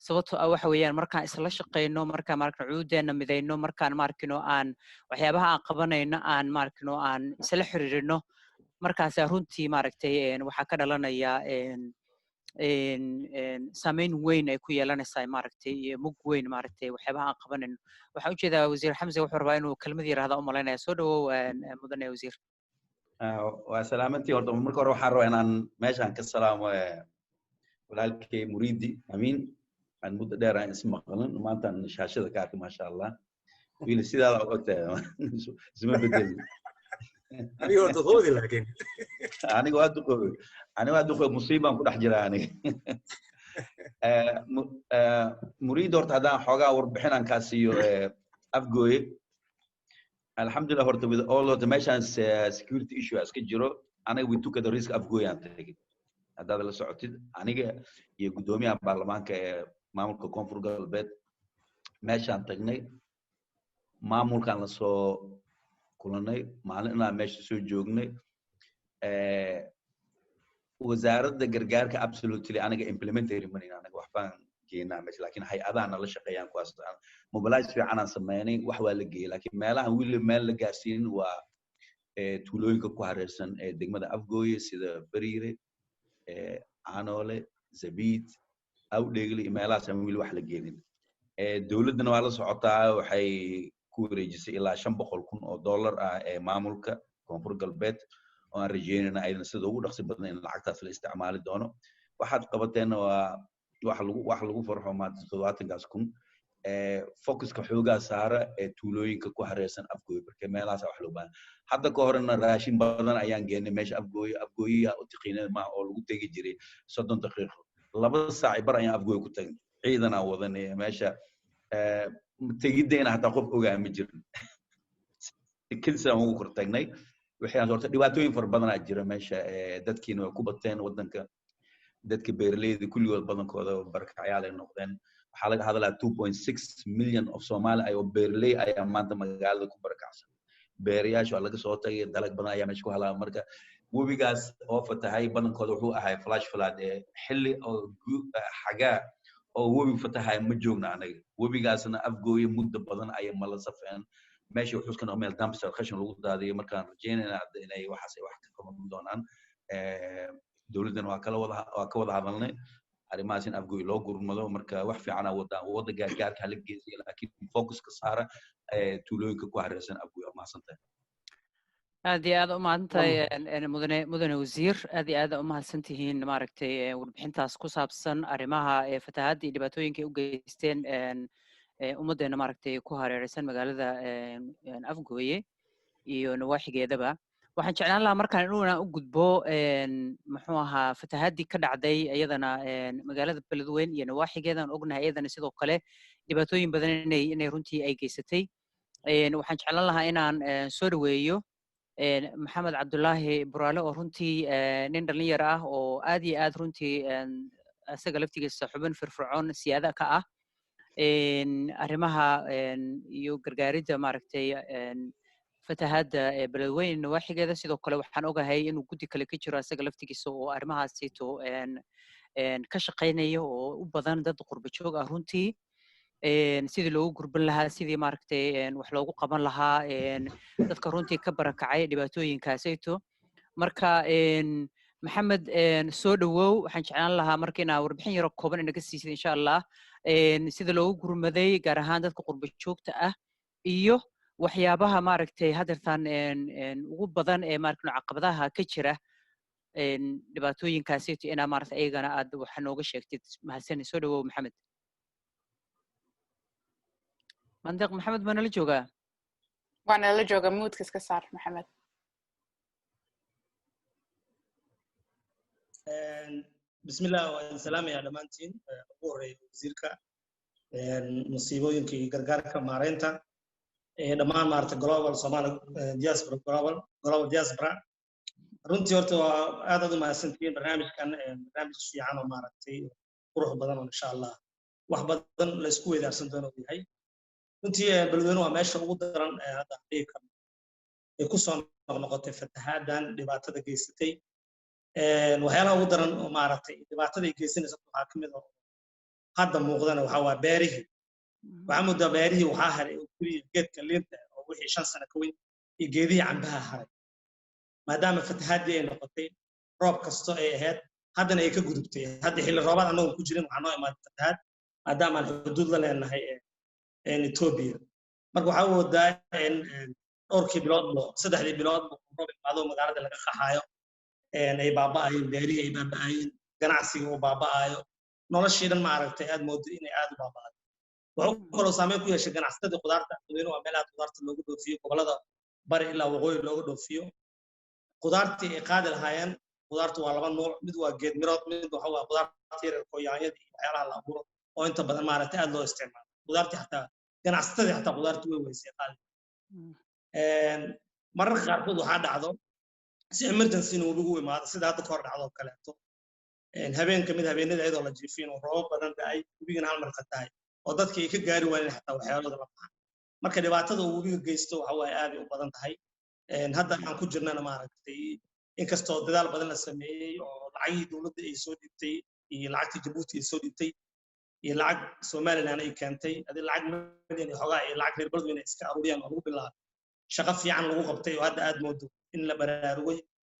sababtoo ah waxa weeyaan markaan isla shaqayno, markaan, maaragtay, cuudeenna midayno, markaan, maarkino, aan waxyaabaha aan qabanayno aan, maarkino, aan isla xiriirino, markaasaa runtii, maaragtay, waxaa ka dhalanaya saameyn weyn ay ku yeelanaysaa, maaragtay, iyo mug weyn, maaragtay, waxyaabaha aan qabanayno. Waxaan ujeedaa Wasiir Xamse wuxuu rabaa inuu kelmad yiraahda u malaynaya. Soo dhawow, mudane wasiir. Waa salaamantii. Horta marka hore waxaan rabaa inaan meeshaan ka salaamo walaalkay Muridi Amiin, aan muddo dheer aan ismaqalin, maantaan shaashada ka arkay. Maasha Allah, wiil, sidaada og ogtahay, isma bedelin. Adigoo duqoodi laakiin. Aniga waa duqoobay, aniga waa duqoobay, musiibaan ku dhex jiraa aniga. Muriid, horta haddaan xoogaa warbixin aan kaa siiyo Afgooye, alxamdulillah, horta with all, horta meeshaan security issue iska jiro. Aniga we took the risk, Afgooye aan tagay, haddaad la socotid, aniga iyo guddoomiyaha baarlamaanka ee maamulka Koonfur Galbeed. Meeshaan tagnay, maamulkaan la soo kulanay, maalin inaan meesha soo joognay. Wasaaradda gargaarka absolutely aniga implementary manin, aniga waxbaan geenaa meesha, laakiin hay-adaha nala shaqeeyaan kuwaas. Mobilize fiican aan sameynay, wax waa la geeyey, laakiin meelahan wili meel la gaarsiinin waa tuulooyinka ku hareersan ee degmada Afgooye, sida Bariire, Caanoole, Zabiid, Awdheegle iyo meelahaas aan wili wax la geenin. Dowladdana waa la socotaa, waxay ku wareejisay ilaa 500,000 oo dollar ah ee maamulka Koonfur Galbeed, oo aan rajeynayna ayadana sida ugu dhaqsi badan in lacagtaas la isticmaali doono. Waxaad qabateenna waa wax lagu farxo maanta, 70-kaas kun. Focuska xoogaa saara ee tuulooyinka ku hareersan Afgooye, marka meelahaas wax loo baahan. Hadda ka horena raashin badan ayaan geenay meesha Afgooye. Afgooyeyaa u tiqiinay maaha oo lagu tegi jiray 30 daqiiqo, 2 saac bar ayaan Afgooye ku tagnay, ciidan aan wadanay meesha. Tegiddeena hataa qof ogaa ma jirin, sikadiisaan ugu kor tagnay. Waxay horta dhibaatooyin fara badanaa jira meesha. Dadkiina way ku bateen waddanka, dadka beeraleyda kulligood badankooda barakacyaal ay noqdeen. Waxaa laga hadlaa 2.6 million of Somali ay oo beeraley ayaa maanta magaalada ku barakacsan. Beerayaasha waa laga soo tagay, dalag badan ayaa meesha ku halaa. Marka webigaas oo fatahay badankooda wuxuu ahay flash flood, ee xilli oo xagaa oo webi fatahay ma joogna anaga. Webigaasna Afgooye muddo badan ayay mala safeen. Meesha wuxuu iska noqon meel dumpster, qashin lagu daadiyo. Markaan rajeynayna hadda inay waxaas ay wax ka qaban doonaan. Dowladdana waa ka wada hadalnay arrimahaas in Afgooy loo gurmado. Marka wax fiicana wadaan, wadda gaargaarka hala geesiya, laakiin focus ka saara tuulooyinka ku hareersan Afgooy. Waa mahadsantahay. Aad iyo aad u mahadsantahay, mudane wasiir. Aad iyo aad u mahadsan tihiin, maaragtay, warbixintaas ku saabsan arrimaha fatahaadda iyo dhibaatooyinka ay u geysteen ummaddeena, maaragtay, ku hareeraysan magaalada Afgooye iyo nawaaxigeedaba. Waxaan jeclaan lahaa markaan inuuna u gudbo muxuu ahaa fatahaadii ka dhacday iyadana magaalada Beledweyne iyo nawaaxigeeda. Aan ognahay iyadana sidoo kale dhibaatooyin badan inay runtii ay geysatay. Waxaan jeclaan lahaa inaan soo dhaweeyo Maxamed Cabdulaahi Buraale, oo runtii nin dhalinyar ah oo aad iyo aad runtii isaga laftigiisa xubin firfircoon siyaada ka ah arrimaha iyo gargaaridda, maaragtay, fatahaadda ee Beledweyne nawaaxigeeda. Sidoo kale waxaan ogahay inuu guddi kale ka jiro isaga laftigiisa oo arrimahaasito ka shaqaynaya, oo u badan dad qurba joog ah runtii, sidii loogu gurban lahaa, sidii, maaragtay, wax loogu qaban lahaa dadka runtii ka barakacay dhibaatooyinkaasayto. Marka Maxamed, soo dhawow. Waxaan jeclaan lahaa marka inaa warbixin yaro kooban inaga siisid, insha Allah, sida loogu gurmaday, gaar ahaan dadka qurba joogta ah, iyo waxyaabaha, maaragtay, hadeertaan ugu badan ee, maaragtay, caqabadaha ka jira dhibaatooyinkaasayto, inaa, maaragtay, ayagana aad wax nooga sheegtid. Mahadsanid, soo dhawow Maxamed. Mandiq, Maxamed ma nala joogaa? Waa nala jooga. Mute-ka iska saar, Maxamed. Bismillah, waa idin salaamayaa dhammaantiin. Ugu horreeya wasiirka musiibooyinka iyo gargaarka maareynta, dhammaan, maaragtay, global Somali diaspora, global diaspora. Runtii horta waa aad aad u mahadsantihiin. Barnaamijkan barnaamij fiican oo, maaragtay, qurux badan oo insha Allah wax badan la isku weydaarsan doono uu yahay. Runtii Beledweyne waa meesha ugu daran ee hadda aan dhihi karno ay ku soo noqnoqotay fatahaadan dhibaatada geysatay. Waxyaalaha ugu daran oo, maaragtay, dhibaatada ay geysanaysa waxaa ka mid ah oo hadda muuqdana waxaa waa beerihii. Waxaa moodaa beerihii waxaa haray oo keliya geedka liinta oo wixii 5 sano ka weyn iyo geedihii cambaha haray, maadaama fatahaadii ay noqotay roob kasto ay ahayd, haddana ay ka gudubtay. Hadda xilli roobaad annagoon ku jirin waxaa noo imaaday fatahaad, maadaama aan xuduud la leenahay Ethiopia. Marka waxaa moodaa in dhowrkii biloodba, 3dii biloodba roob imaado, magaalada laga qaxaayo, ay baaba'ayeen beerihii, ay baaba'ayeen ganacsigii, uu baaba'ayo noloshii dhan, maaragtay, aad moodo inay aad u baaba'day. Wuxuu kaloo saameyn ku yeeshay ganacsatada khudaarta. Beledweyne waa meel aad khudaarta loogu dhoofiyo, gobollada bari ilaa waqooyi looga dhoofiyo. Khudaartii ay qaadi lahaayeen, khudaartu waa laba nuuc: mid waa geed mirood, mid waxa waa khudaarta yaryarka oo yaanyada iyo waxyaalaha la abuuro oo inta badan, maaragtay, aad loo isticmaalo. Khudaartii xataa ganacsatadii xataa khudaartii way weysay qaadi. Mararka qaarkood waxaa dhacdo si emergency inuu webigu u imaado, sida hadda kahor dhacdo oo kaleeto. Habeen kamid habeenada iyadoo la jiifin oo roobab badan da'ay, webigana hal mar fatahay oo dadka ay ka gaari waayeen xataa waxyaalooda la baxan. Marka dhibaatada uu webiga geysto waxa waaye aad ay u badan tahay. Hadda aan ku jirnana, maaragtay, inkastoo dadaal badan la sameeyey oo lacagihii dowladda ay soo dhiibtay iyo lacagtii Jabuuti ay soo dhiibtay iyo lacag Somaliland ay keentay, adi lacag milyan iyo xogaa, iyo lacag reer Beledweyne ay iska aruuriyaan oo lagu bilaabay, shaqo fiican lagu qabtay, oo hadda aad moodo in la baraarugay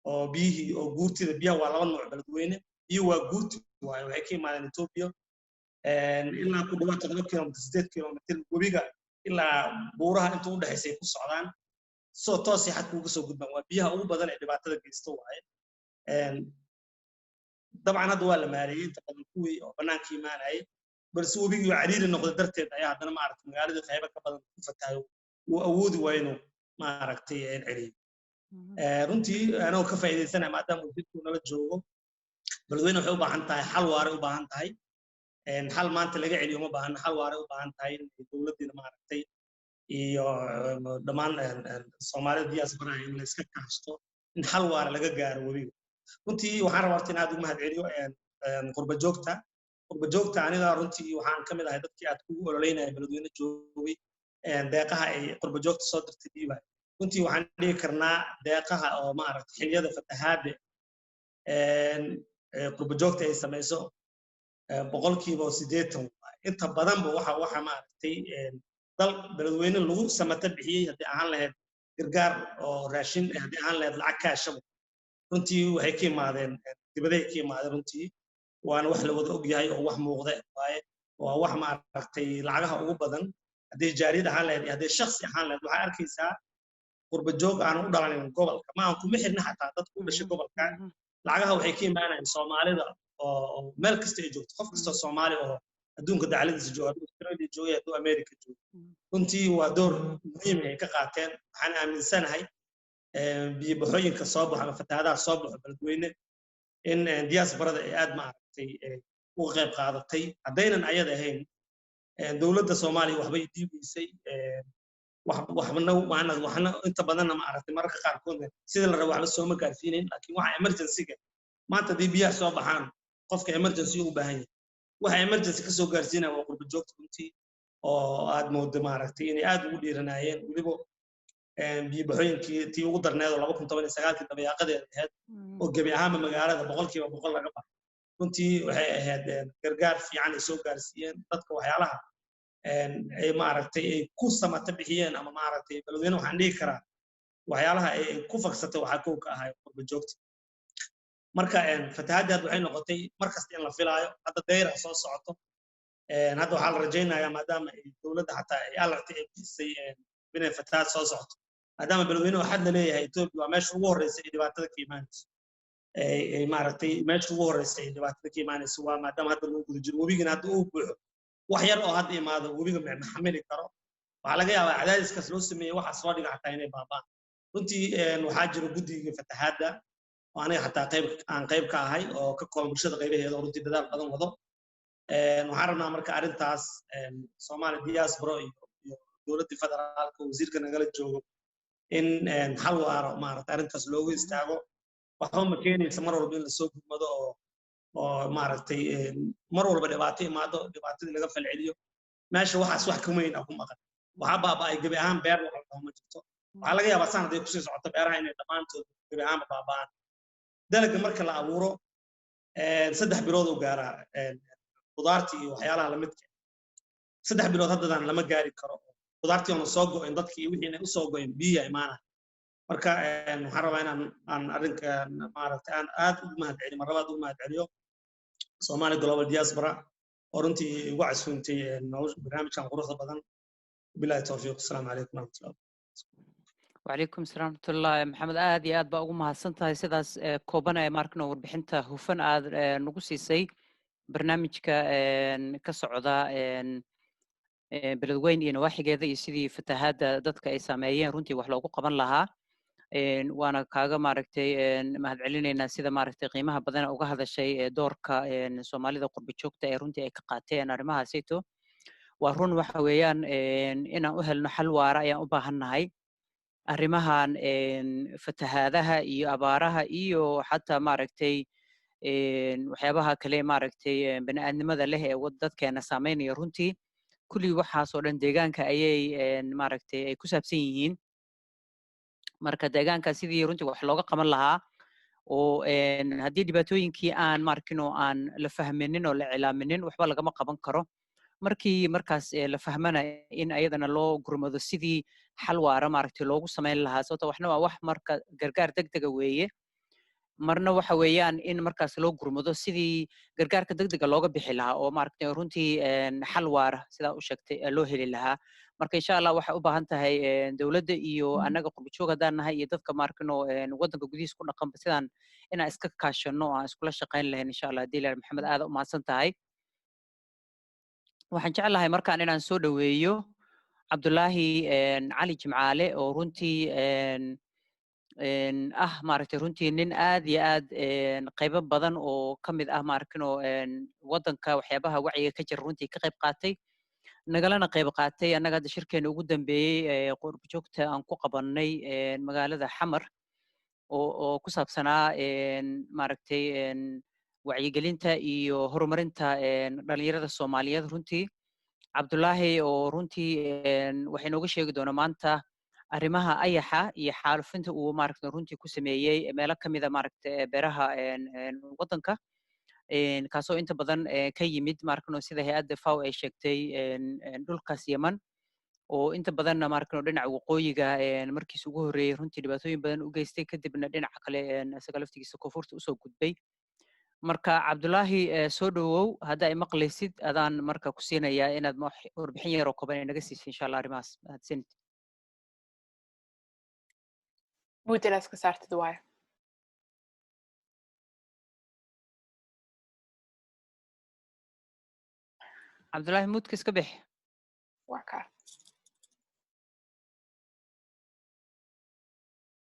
oo biyihii oo guurtida. Biyaha waa laba nuuc Beledweyne: biyo waa guurti waaye, waxay ka imaadeen Ethiopia, ilaa ku dhawaad 7 kilomitr, 8 kilomitr webiga ilaa buuraha inta u dhexaysa ay ku socdaan, soo toosay xadka uga soo gudbaan. Waa biyaha ugu badan ee dhibaatada geysta waaye. Dabcan hadda waa la maareeyey inta badan kuwii oo bannaanka imaanayay, balse webigii oo cariiri noqday darteed ayaa haddana, maaragtay, magaaladii qaybo ka badan ku fatahayo, uu awoodi waayo inuu, maaragtay, celiyo. Runtii anagoo ka faa'iidaysanaya maadaama wasiirku nala joogo, Beledweyne waxay u baahan tahay xal waare u baahan tahay. Xal maanta laga celiyo ma baahna, xal waaray u baahan tahay in dowladdiina maaragtay iyo dhammaan Soomaalida diaspora in la iska kaashto in xal waara laga gaaro webiga. Runtii waxaan rabaa horta in aad ugu mahad celiyo qurba joogta. Qurba joogta, aniga runtii waxaan ka mid ahay dadkii aad kugu ololeynaya Beledweyne joogay, deeqaha ay qurba joogta soo dirtay dhiibay. Runtii waxaan dhihi karnaa deeqaha oo maaragtay xilliyada fatahaadda qurba joogta ay samayso 80% waaye. Inta badanba waxa maaragtay dal Beledweyne lagu samata bixiyey, haddii ahaan lahayd gargaar oo raashin, haddii ahaan lahayd lacag kaashaba, runtii waxay ka imaadeen dibaday ka imaadeen. Runtii waana wax la wada og yahay oo wax muuqda waaye. Waa wax maaragtay lacagaha ugu badan, haddii jaariyad ahaan lahayd iyo haddii shakhsi ahaan lahayd. Waxaa arkaysaa qurba joog aan u dhalanin gobolka, ma aan kuma xirna xataa dadka u dhashay gobolka. Lacagaha waxay ka imaanayaan Soomaalida oo meel kasta ay joogto, qof kastoo Soomaali oo adduunka dacaladiisa jooga, hadduu Australia joogay, hadduu America joogo. Runtii waa door muhiim ay ka qaateen. Waxaan aaminsanahay biyo-baxooyinka soo baxo ama fatahaadaha soo baxo Beledweyne in diasporada ay aad maaragtay uga qayb qaadatay. Haddaynan ayada ahayn, dowladda Soomaaliya waxbay diibaysay, waxna waxna inta badanna maaragtay mararka qaarkoodna sida la rabo waxba sooma gaarsiinayn. Laakiin waxa emergency-ga maanta haddii biyaha soo baxaan, qofka emergency u baahan yahay, waxa emergency ka soo gaarsiinaya waa qurba joogta. Runtii oo aad moodo maaragtay inay aad ugu dhiiranaayeen, weliba biyo-baxooyinkii tii ugu darneed oo 2019-kii dabayaaqadeeda ahayd oo gebi ahaanba magaalada 100% laga baxay, runtii waxay ahayd gargaar fiican ay soo gaarsiiyeen dadka. Waxyaalaha ay maaragtay ay ku samata bixiyeen ama maaragtay Beledweyne waxaan dhihi karaa waxyaalaha ay ku fagsatay waxaa kow ka ahay qurba joogta. Marka fatahaadda hadda waxay noqotay mar kasta in la filaayo. Hadda dayra soo socoto, hadda waxaa la rajaynayaa, maadaama ay dowladda xataa ay alert ay bixisay inay fatahaad soo socoto, maadaama Beledweyne waxaad la leeyahay Etoobiya waa meesha ugu horreysa ay dhibaatada ka imaanayso, ay maaragtay meesha ugu horreysa ay dhibaatada ka imaanayso waa maadaama hadda lagu guda jiro, webigana hadda uu buuxo, wax yar oo hadda imaado webiga ma xamili karo. Waxaa laga yaabaa cadaadiskaas loo sameeyey waxa soo dhiga xataa inay baaba'aan. Runtii waxaa jira guddiga fatahaadda oo aniga xataa qayb aan qayb ka ahay oo ka kooban bulshada qaybaheeda oo runtii dadaal badan wado. Waxaan rabnaa marka arrintaas Soomaali diaspora iyo dowladdii federaalka, wasiirka nagala joogo, in xal waaro maaragtay arrintaas loogu istaago. Waxba ma keenaysa mar walba in lasoo gudmado oo maaragtay mar walba dhibaato imaado, dhibaatadii laga falceliyo. Meesha waxaas wax ka weyn a ku maqan. Waxaa baaba'ay gebi ahaan beer wax la dhaho ma jirto. Waxaa laga yaabaa sanad ay kusii socoto beeraha inay dhammaantood gebi ahaanba baaba'aan. Dalagga marka la abuuro 3 bilood uu gaaraa, qudaartii iyo waxyaalaha lamidka 3 bilood haddadan lama gaari karo. Qudaartii oona soo go'in, dadkii iyo wixii inay usoo go'in biyiya imaanaya. Marka waxaan rabaa inaan aan arrinkan maaragtay aan aad ugu mahad celiyo, mar labaad ugu mahad celiyo Somali Global Diaspora oo runtii igu casuuntay barnaamijkan quruxda badan. Bilahi tawfiiq, asalaamu calaykum waraxmatullah. وعليكم السلام ورحمة الله. Maxamed, aad iyo aad baa ugu mahadsan tahay sidaas kooban ee maarkano warbixinta hufan aad nagu siisay barnaamijka ka socda Beledweyn iyo nawaaxigeeda iyo sidii fatahaadda dadka ay saameeyeen runtii wax loogu qaban lahaa. Waana kaaga maaragtay mahad celinaynaa sida maaragtay qiimaha badan uga hadashay doorka Soomaalida qurbi joogta ee runtii ay ka qaateen arrimahaasayto. Waa run, waxa weeyaan inaan u helno xal waara ayaan u baahannahay arrimahan fatahaadaha iyo abaaraha iyo xataa maaragtay waxyaabaha kale maaragtay bani'aadnimada leh ee dadkeena saameynaya. Runtii kulli waxaas oo dhan deegaanka ayay maaragtay ay ku saabsan yihiin. Marka deegaanka sidii runtii wax looga qaban lahaa oo haddii dhibaatooyinkii aan maarkino aan la fahminin oo la cilaaminin, waxba lagama qaban karo. Markii markaas la fahmana in ayadana loo gurmado sidii xal waara maaragtay loogu samayn lahaa, sababto waxna waa wax marka gargaar degdega weeye, marna waxa weeyaan in markaas loo gurmado sidii gargaarka degdega looga bixi lahaa oo maaragtay runtii xal waara sidaa u sheegtay loo heli lahaa. Marka insha Allah waxay u baahan tahay dowladda iyo annaga qurbajoog haddaan nahay iyo dadka maarkino waddanka gudihiisa ku dhaqanba sidaan inaan iska kaashano oo aan iskula shaqayn lahayn insha Allah haddii ilaah. Maxamed, aada u mahadsan tahay. Waxaan jeclahay markaan inaan soo dhoweeyo Cabdulaahi Cali Jimcaale oo runtii Ah, maaragtay, runtii nin aad iyo aad qaybo badan oo ka mid ah maarkino waddanka waxyaabaha wacyiga ka jira runtii ka qayb qaatay, nagalana qayb qaatay. Annaga hadda shirkeena ugu dambeeyey qurbajoogta aan ku qabannay magaalada Xamar oo ku saabsanaa, maaragtay, wacyigelinta iyo horumarinta dhalinyarada Soomaaliyeed. Runtii Cabdullaahi oo runtii waxay nooga sheegi doonaa maanta arrimaha ayaxa iyo xaalufinta uu, maaragtay, runtii ku sameeyey meelo ka mida, maaragtay, beeraha waddanka, kaasoo inta badan ka yimid, maarkano, sida hay'adda FAO ay sheegtay, dhulkaas Yeman oo inta badanna, maarkano, dhinaca waqooyiga markiis ugu horreeyey runtii dhibaatooyin badan u geystay, kadibna dhinaca kale isaga laftigiisa koonfurta usoo gudbay. Marka Cabdullaahi, soo dhowow. Hadda ay maqlaysid, adaan marka ku siinayaa inaad warbixin yar oo kooban ay naga siisay, insha Allah, arrimahaas. Mahadsanid. Mute inaad iska saartid waayo. Cabdullaahi, mute-ka iska bix. Waa kaa,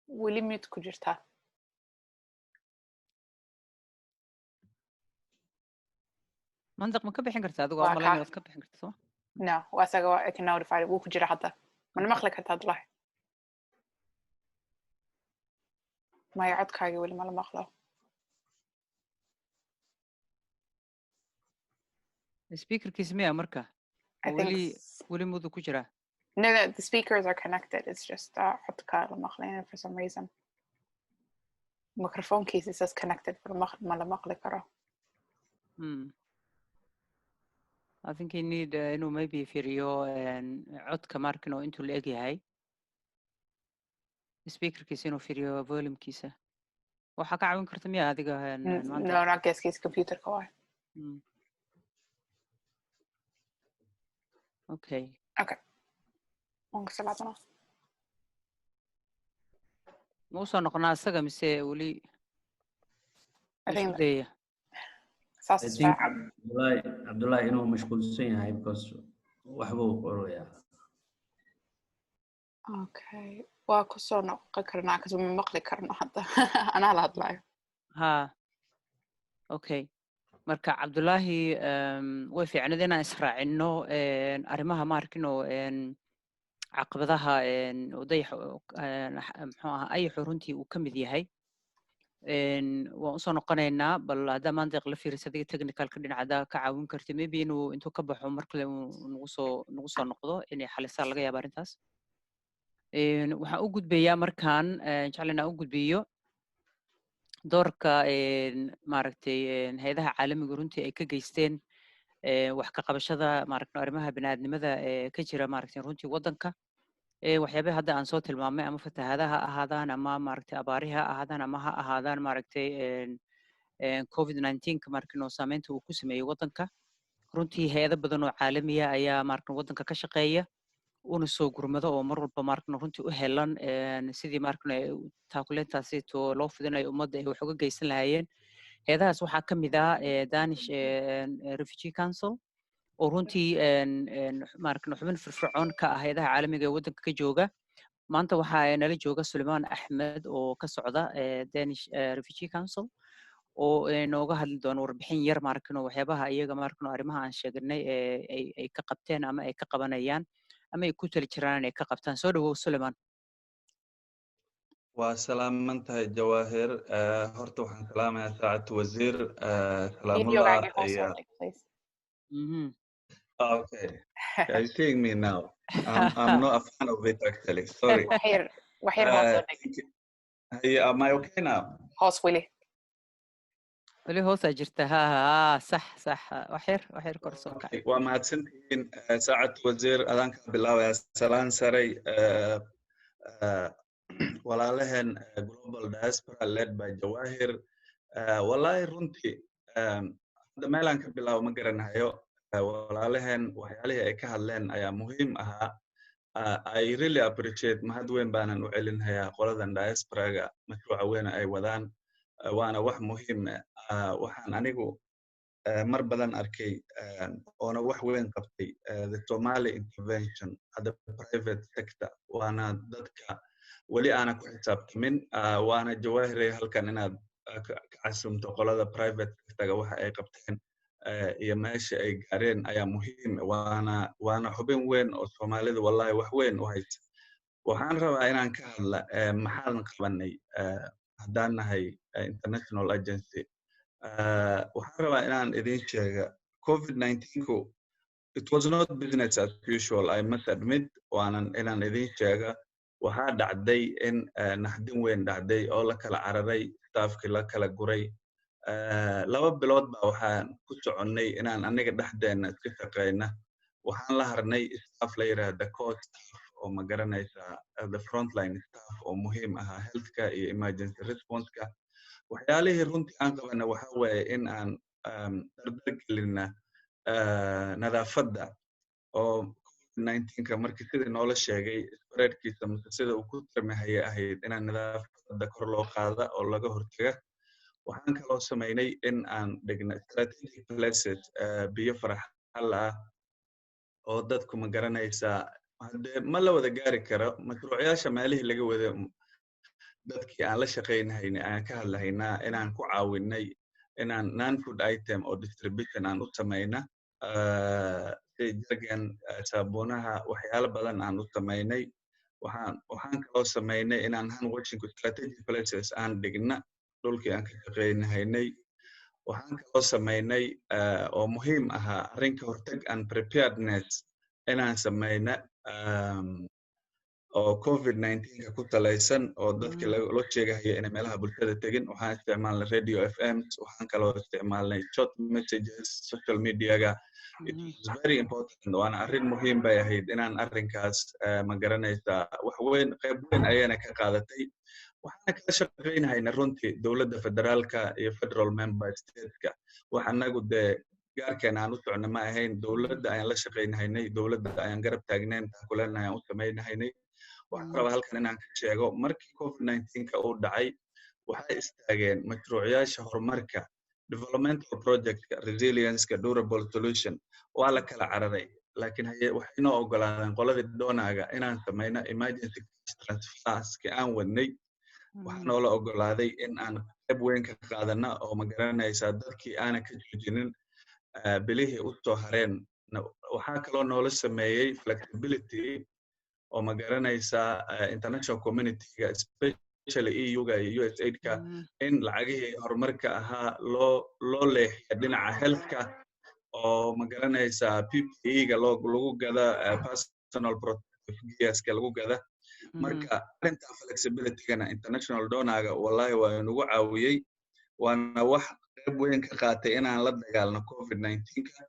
weli mute ku jirtaa. Mandaq, ma ka bixin kartaa adigo? Waa malayn kaa. Waad ka bixin kartaa, soo? No, waa isaga, waa I can notify. Wuu ku jira hadda. Mana maqli kartaa, Abdullahi? Maya, codkaaga weli mala maqlo. Speakerkiisa miya marka? I think weli weli mute ku jiraa. No, the speakers are connected. It's just codka la maqlayn for some reason. Microphonekiisa says connected, but ma la maqli karo. I think he need inuu maybe fiiriyo codka, markin, oo intuu la eg yahay speakerkiisa, inuu fiiriyo volumekiisa. Waxaa ka caawin karta miya adiga maanta? No, not geeskiisa, computerka waay. Okay. Okay, waan kasoo laabanaa. Ma usoo noqonaa isaga mise weli I think isku dayaya? Saas I is think fiican. Abdullahi inuu mashquulsan yahay because waxbuu qorayaa. Okay, waa kusoo noqon karnaa kas ma maqli karno hadda, anaa la hadlayo. Ha, okay. Marka Cabdullaahi, way fiicnad inaan israacino arrimaha, maarkino, caqabadaha oo dayaxa muxuu ahaa ayaxu runtii uu ka mid yahay. Waan usoo noqonaynaa. Bal haddaa maanta la fiiriso adiga technicalka dhinaca, haddaa ka caawin karti, maybe inuu intuu ka baxo mar kale uu nagu soo noqdo, inay xalisaa laga yaaba arrintaas. Waxaan u gudbayaa markaan jeclan inaan u gudbiyo doorka, maaragtay, hay'adaha caalamiga runtii ay ka geysteen wax ka qabashada, maaragtay, arrimaha bini'aadnimada ee ka jira, maaragtay, runtii waddanka. Waxyaabaha hadda aan soo tilmaamay, ama fatahaadaha ha ahaadaan, ama, maaragtay, abaarihi ha ahaadaan, ama ha ahaadaan, maaragtay, COVID-19ka, markin, oo saameynta uu ku sameeyey waddanka, runtii hay'ado badan oo caalamiya ayaa, maaragtay, waddanka ka shaqeeya una soo gurmado oo mar walba, maaragtay, runtii u helan sidii, maaragtay, taakuleyntaasi to loo fidinayo ummadda ay wax uga geysan lahaayeen. Hay'adahaas waxaa ka mid ah Danish Refugee Council oo runtii, maaragtay, xubin firfircoon ka ah hay'adaha caalamiga ee waddanka ka jooga. Maanta waxaa nala jooga Suleiman Axmed oo ka socda Danish Refugee Council oo nooga hadli doono warbixin yar, maaragtay, waxyaabaha iyaga, maaragtay, arrimaha aan sheegnay ee ay ka qabteen ama ay ka qabanayaan ama ay ku tali jiraan inay ka qabtaan. Soo dhawow, Suleiman. Waa salaaman tahay, Jawaahir. Horta waxaan salaamayaa saacad wasiir salaamullah. Videogaaga hoos iyo soo dhig, please. Okay, are you seeing me now? I'm not a fan of it, actually, sorry. Waxyar, waxyar hoos soo dhig. Hey, am I okay now? Hoos weli. Weli hoosaa jirta. Ha ha, sax sax, waxyar, waxyar kor soo kacay. Waa mahadsantihiin. Saacad wasiir, adaan ka bilaabaya. Salaan saray walaalaheen global diaspora led by Jawahir. Wallahi runtii hadda meelaan ka bilaabo ma garanayo. Walaalaheen waxyaalihii ay ka hadleen ayaa muhiim ahaa. I really appreciate, mahad weyn baanan u celinhayaa qoladan diasporaga mashruuca weyna ay wadaan. Waana wax muhiim ah. Waxaan anigu mar badan arkay oona wax weyn qabtay the Somali intervention at the private sector, waana dadka Weli aanan ku xisaabtamin. Waana Jawaahiray halkan inaad ka casumto qolada private sectorga, waxa ay qabteen iyo meesha ay gaareen ayaa muhiim, waana xubin weyn oo Soomaalida wallahi wax weyn u haysa. Waxaan rabaa inaan ka hadla maxaan qabanay haddaan nahay international agency. Waxaan rabaa inaan idin sheega COVID-19ku, it was not business as usual, I must admit. Waanan inaan idin sheega, waxaa dhacday in naxdin weyn dhacday oo la kala cararay, staffkii la kala guray. 2 bilood ba waxaan ku soconnay inaan aniga dhexdeena iska shaqayna. Waxaan la harnay staff la yidhaahda core staff, oo ma garanaysaa, the frontline staff oo muhiim ahaa healthka iyo emergency responseka. Waxyaalihii runtii aan qabana waxa weeye in aan dardar gelina nadaafadda, oo COVID-19ka markii sidii noola sheegay spreadkiisa mise sida uu ku tarmahaya ahayd inaan nadaafadda kor loo qaada oo laga hortaga. Waxaan kaloo samaynay in aan dhigna strategic places biyo faraxal ah oo dadku, ma garanaysaa, haddee ma la wada gaari karo mashruucyaasha meelihii laga wada. Dadkii aan la shaqaynahaynay ayaan ka hadlahaynaa, inaan ku caawinay inaan non food item oo distribution aan u samayna, si jargan, saabuunaha, waxyaalo badan aan u samaynay. Waxaan kaloo samaynay inaan hand washing strategic places aan dhigna dhulkii aan ka shaqaynahaynay. Waxaan kaloo samaynay oo muhiim ahaa arrinka hortag and preparedness inaan samayna oo COVID-19ka ku salaysan, oo dadka loo sheegahayo inay meelaha bulshada tegin. Waxaan isticmaalnay radio FMs, waxaan kaloo isticmaalnay short messages, social mediaga. It was very important, waana arrin muhiim bay ahayd inaan arrinkaas, ma garanaysaa, wax weyn, qayb weyn ayayna ka qaadatay. Waxaana kala shaqaynahayna runtii dowladda federaalka iyo federal member stateska. Wax annagu dee gaarkeena aan u socno ma ahayn. Dowladda ayaan la shaqaynahaynay, dowladda ayaan garab taagnayn, taakuleena ayaan u samaynahaynay. Waxaan rabaa halkan inaan ka sheego, markii COVID-19ka uu dhacay, waxay istaageen mashruucyaasha horumarka, developmental projectka, resilience-ka, durable solution, waa la kala cararay. Laakiin haye, waxay noo ogolaadeen qoladii donorga inaan samayno emergency cash transferska aan wadnay. Waxaa noola ogolaaday in aan qayb weyn ka qaadana oo, ma garanaysaa, dadkii aanan ka joojinin bilihii u soo hareen. Waxaa kaloo noola sameeyey flexibility oo, ma garanaysaa, international communityga, especially EU-ga iyo USAID-ka, in lacagihii horumarka ahaa loo leexiya dhinaca healthka, oo, ma garanaysaa, PPE-ga loo lagu gada, personal protective gearska lagu gada. Marka arrinta flexibilitygana international donorga wallahi waa inagu caawiyey, waana wax qayb weyn ka qaatay inaan la dagaalno COVID-19ka.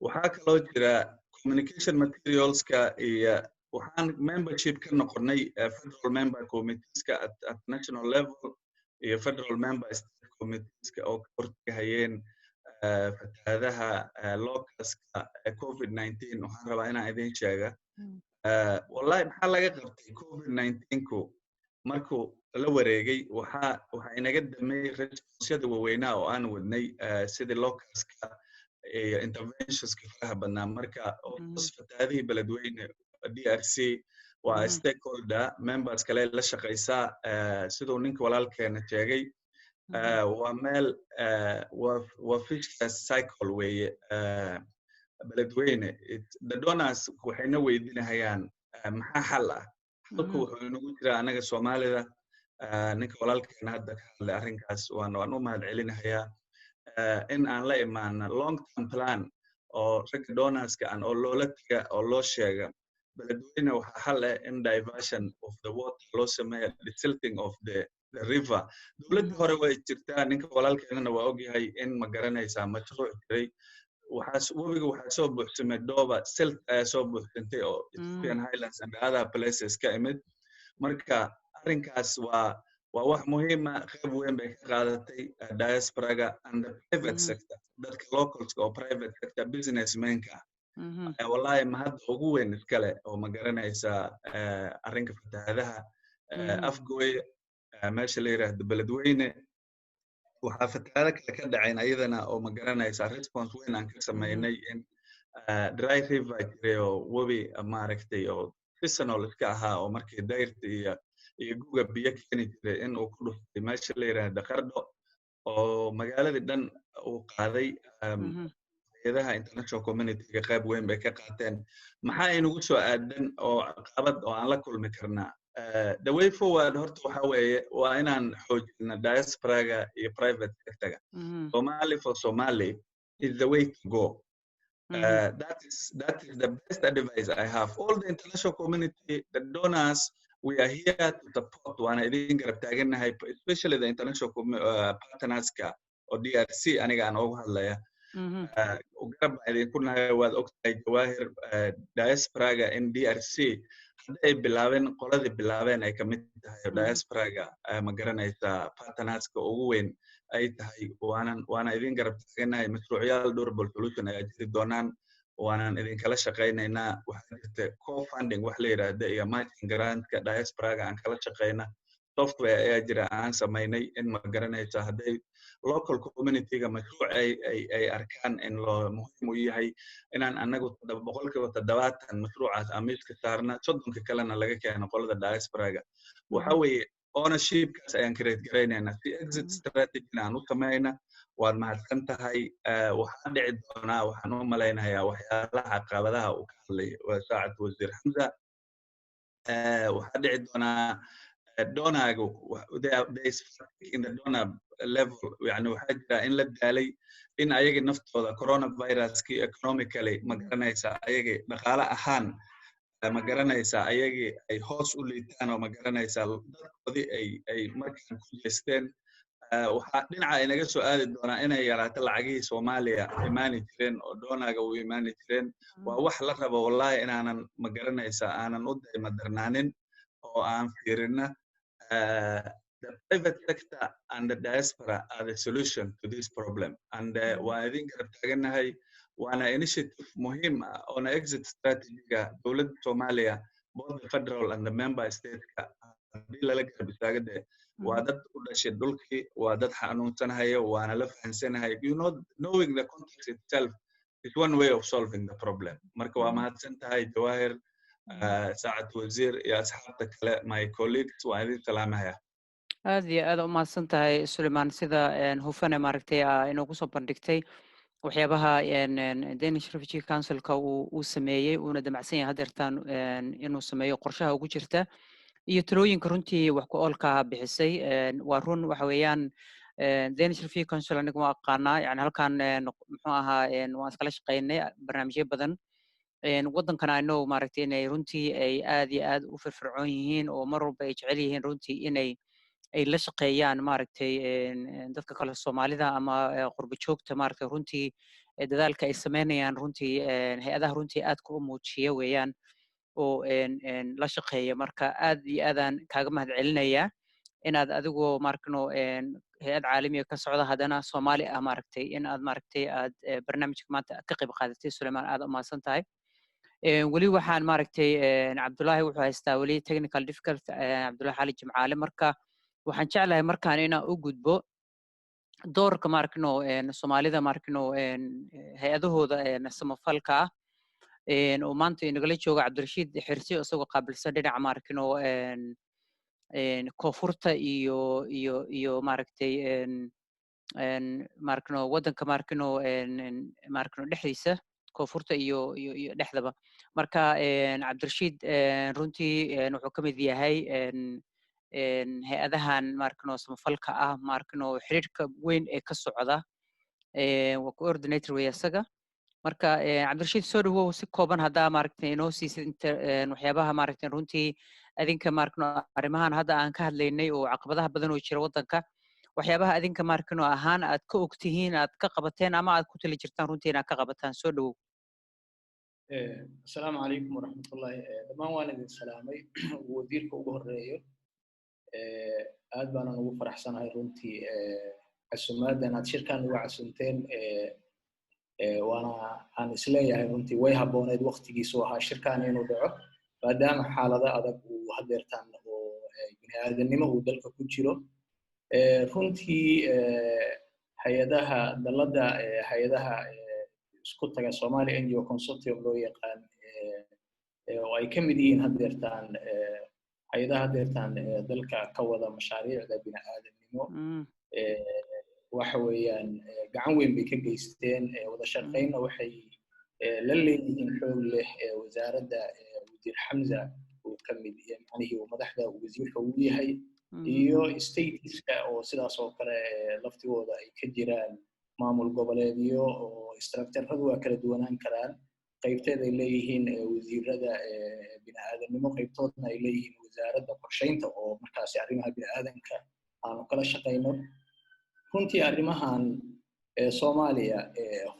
Waxaa kaloo jira communication materialska, iyo waxaan membership ka noqonnay federal member committeeska at national level iyo federal member state committeeska oo ka hortagahayeen fatahaadaha, locustka, COVID-19. Waxaan rabaa inaan idin sheega, wallahi, maxaa laga qabtay COVID-19ku markuu la wareegay? Waxaa inaga damay responsyada waaweynaa oo aan wadnay, sidii locustka iyo interventionska faraha badnaa. Marka fatahaadihii Beledweyne, DRC waa stakeholder members kale la shaqaysaa. Siduu ninka walaalkeena sheegay, waa meel waa vicious cycle weeye Beledweyne. The donors waxayna weydiinahayaan maxaa xal ah. Xalku wuxuu inagu jiraa anaga Soomaalida. Ninka walaalkeena hadda ka hadlay arrinkaas waan u mahad celinahayaa, in aan la imaano long term plan oo ragga donorska aan oo loola taga oo loo sheega Beledweyne waxaa xal ah in diversion of the water loo sameeya, desilting of the river. Dowladdii hore way jirtaa, ninka walaalkeenana waa ogyahay in, ma garanaysaa, mashruuc jiray. Waxaa webiga waxaa soo buuxsamay dhooba, silt ayaa soo buuxsantay oo Ethiopian Highlands and other places ka imid. Marka arrinkaas waa wax muhiima, qayb weyn bay ka qaadatay diasporaga and the private sector. Dadka localska oo private sector businessmenka ah, wallahi, mahadda ugu weyn iskale oo, ma garanaysaa, arrinka fatahaadaha Afgoy, meesha la yidhaahdo Beledweyne. Waxaa fatahaado kale ka dhacayn ayadana oo, ma garanaysaa, response weyn aan ka samaynay in dry river jiray oo webi, maaragtay, oo seasonal iska ahaa oo markii dayrta iyo guga biyo keeni jiray in uu ku dhuftay meesha la yidhaahda Qardho oo magaaladii dhan uu qaaday. Hay'adaha international community-ga qayb weyn bay ka qaateen. Maxaa inagu soo aadan oo caqabad oo aan la kulmi karnaa? The way forward horta waxa weeye waa inaan xoojina diasporaga iyo private sectorga. Somali for Somali is the way to go. That is the best advice I have. All the international community, the donors, we are here to support. Waana idin garab taagannahay, especially the international partnerska oo DRC aniga aan ugu hadlaya. Garab baan idinku nahay. Waad ogtahay, Jawaahir, diasporaga in DRC hadda ay bilaabeen, qoladii bilaabeen ay kamid tahay diasporaga, ma garanaysaa, partnerska ugu weyn ay tahay. Waana idin garab taaganahay. Mashruucyaal durable solution ayaa jiri doonaan, waanan idinkala shaqaynaynaa. Waxaa jirta co-funding wax la yidhaahda iyo matching grantka diasporaga aan kala shaqayna. Software ayaa jira aan samaynay in, ma garanaysa, hadday local community-ga mashruuc ay arkaan in loo muhiim u yahay, inaan anagu 70% mashruucaas aan miiska saarna, 30-ka kalena laga keeno qolada diasporaga. Waxa weeye ownershipkaas ayaan create garaynaynaa si exit strategy aan u samayna. Waad mahadsan tahay. Waxaa dhici doonaa, waxaan u malaynayaa, waxyaalaha caqabadaha uu ka hadlay saacad wasiir Xamza. Waxaa dhici doonaa donorgu, there is in the donor level, yani waxaa jira in la daalay, in ayagii naftooda coronaviruskii economically, ma garanaysaa, ayagii dhaqaale ahaan, ma garanaysaa, ayagii ay hoos u liitaan oo, ma garanaysaa, dadkoodii ay markaan ku jeesteen. Waxaa dhinaca inaga soo aadi doonaa inay yaraato lacagihii Soomaaliya imaani jireen oo donorga u imaani jireen. Waa wax la rabo, wallahi, inaanan, ma garanaysaa, aanan u dayma darnaanin oo aan fiirina. The private sector and the diaspora are the solution to this problem, and waan idin garab taaganahay, waana initiative muhiim ah oona exit strategy-ga dowladda Soomaaliya, both the federal and the member state-ka, haddii lala garab istaago dee waa dad u dhashay dhulkii, waa dad xanuunsanahaya, waana la fahansanahay. Knowing the context itself is one way of solving the problem. Marka waa mahadsan tahay, Jawaahir, saacad wasiir iyo asxaabta kale, my colleagues, waan idin salaamaya. Aad iyo aad u mahadsan tahay, Suleiman, sida hufane maaragtay inoogu soo bandhigtay waxyaabaha Danish Refugee Councilka uu sameeyey, uuna damacsan yahay hadeertaan inuu sameeyo, qorshaha ugu jirta iyo talooyinka runtii wax ku oolka bixisay. Waa run, waxa weeyaan Danish Refugee Council aniga waa aqaanaa, yani halkan muxuu ahaa waan iskala shaqeynay barnaamijyo badan waddankan. I know, maaragtay, inay runtii ay aad iyo aad u firfircoon yihiin oo mar walba ay jecel yihiin runtii inay ay la shaqeeyaan, maaragtay, dadka kale Soomaalida ama qurbo joogta. Maaragtay, runtii dadaalka ay sameynayaan runtii hay-adaha runtii aadka u muujiya weeyaan oo la shaqeeya. Marka aad iyo aadaan kaaga mahad celinayaa inaad adigoo maarkano hay-ad caalamiga ka socda, haddana Soomaali ah, maaragtay, in aad, maaragtay, aad barnaamijka maanta ka qayb qaadatay. Suleiman, aad u mahadsan tahay. Weli waxaan, maaragtay, Cabdullaahi wuxuu haystaa weli technical difficult, Cabdullahi Xali Jimcaale. Marka waxaan jeclahay markaan inaan u gudbo doorka, maarkino, Soomaalida, maarkino, hay-adahooda samafalka ah oo maanta inagala jooga Cabdirashiid Xirsi, isagoo qaabilsan dhinaca, maarkino, koonfurta iyo maaragtay, maarkino, waddanka, maarkino, maarkino, dhexdiisa, koonfurta iyo dhexdaba. Marka Cabdirashiid runtii wuxuu ka mid yahay hay-adahan, maarkino, samafalka ah, maarkino, xiriirka weyn ee ka socda, waa coordinator wey isaga. Marka Cabdirashiid, soo dhawow. Si kooban haddaa, maaragtay, inoo siisid inta waxyaabaha, maaragtay, runtii adinka, maarkino, arrimahan hadda aan ka hadlaynay oo caqabadaha badan oo jira waddanka, waxyaabaha adinka, maarkino, ahaan aad ka ogtihiin, aad ka qabateen ama aad ku tali jirtaan runtii inaad ka qabataan. Soo dhawow. Asalaamu calaykum waraxmatullahi. Dhammaan waan idin salaamay, wasiirka ugu horeeyo. Aad baanan ugu faraxsanahay runtii casumaaddan aad shirkan uga casunteen, waana aan isleeyahay runtii way habbooneyd waqtigiisu ahaa shirkan inuu dhaco, maadaama xaalado adag uu hadeertaan oo bini'aadanimo uu dalka ku jiro. Runtii hay-adaha dalladda, hay-adaha isku taga Somalia NGO Consortium loo yaqaan, Oo ay ka mid yihiin haddeertaan hay-adaha haddeertaan dalka ka wada mashaariicda bini'aadanimo, waxa weeyaan gacan weyn bay ka geysteen. Wada shaqaynna waxay la leeyihiin xoog leh wasaaradda Wasiir Xamza uu ka mid, macnihii uu madaxda wasiirka uu yahay, iyo stateska oo sidaas oo kale laftigooda ay ka jiraan maamul goboleedyo oo structuradu waa kala duwanaan karaan. Qaybteed ay leeyihiin wasiirada bini'aadanimo, qaybtoodna ay leeyihiin Wasaaradda Qorshaynta oo markaasi arrimaha bini'aadanka aanu kala shaqayno. Runtii arrimahan Soomaaliya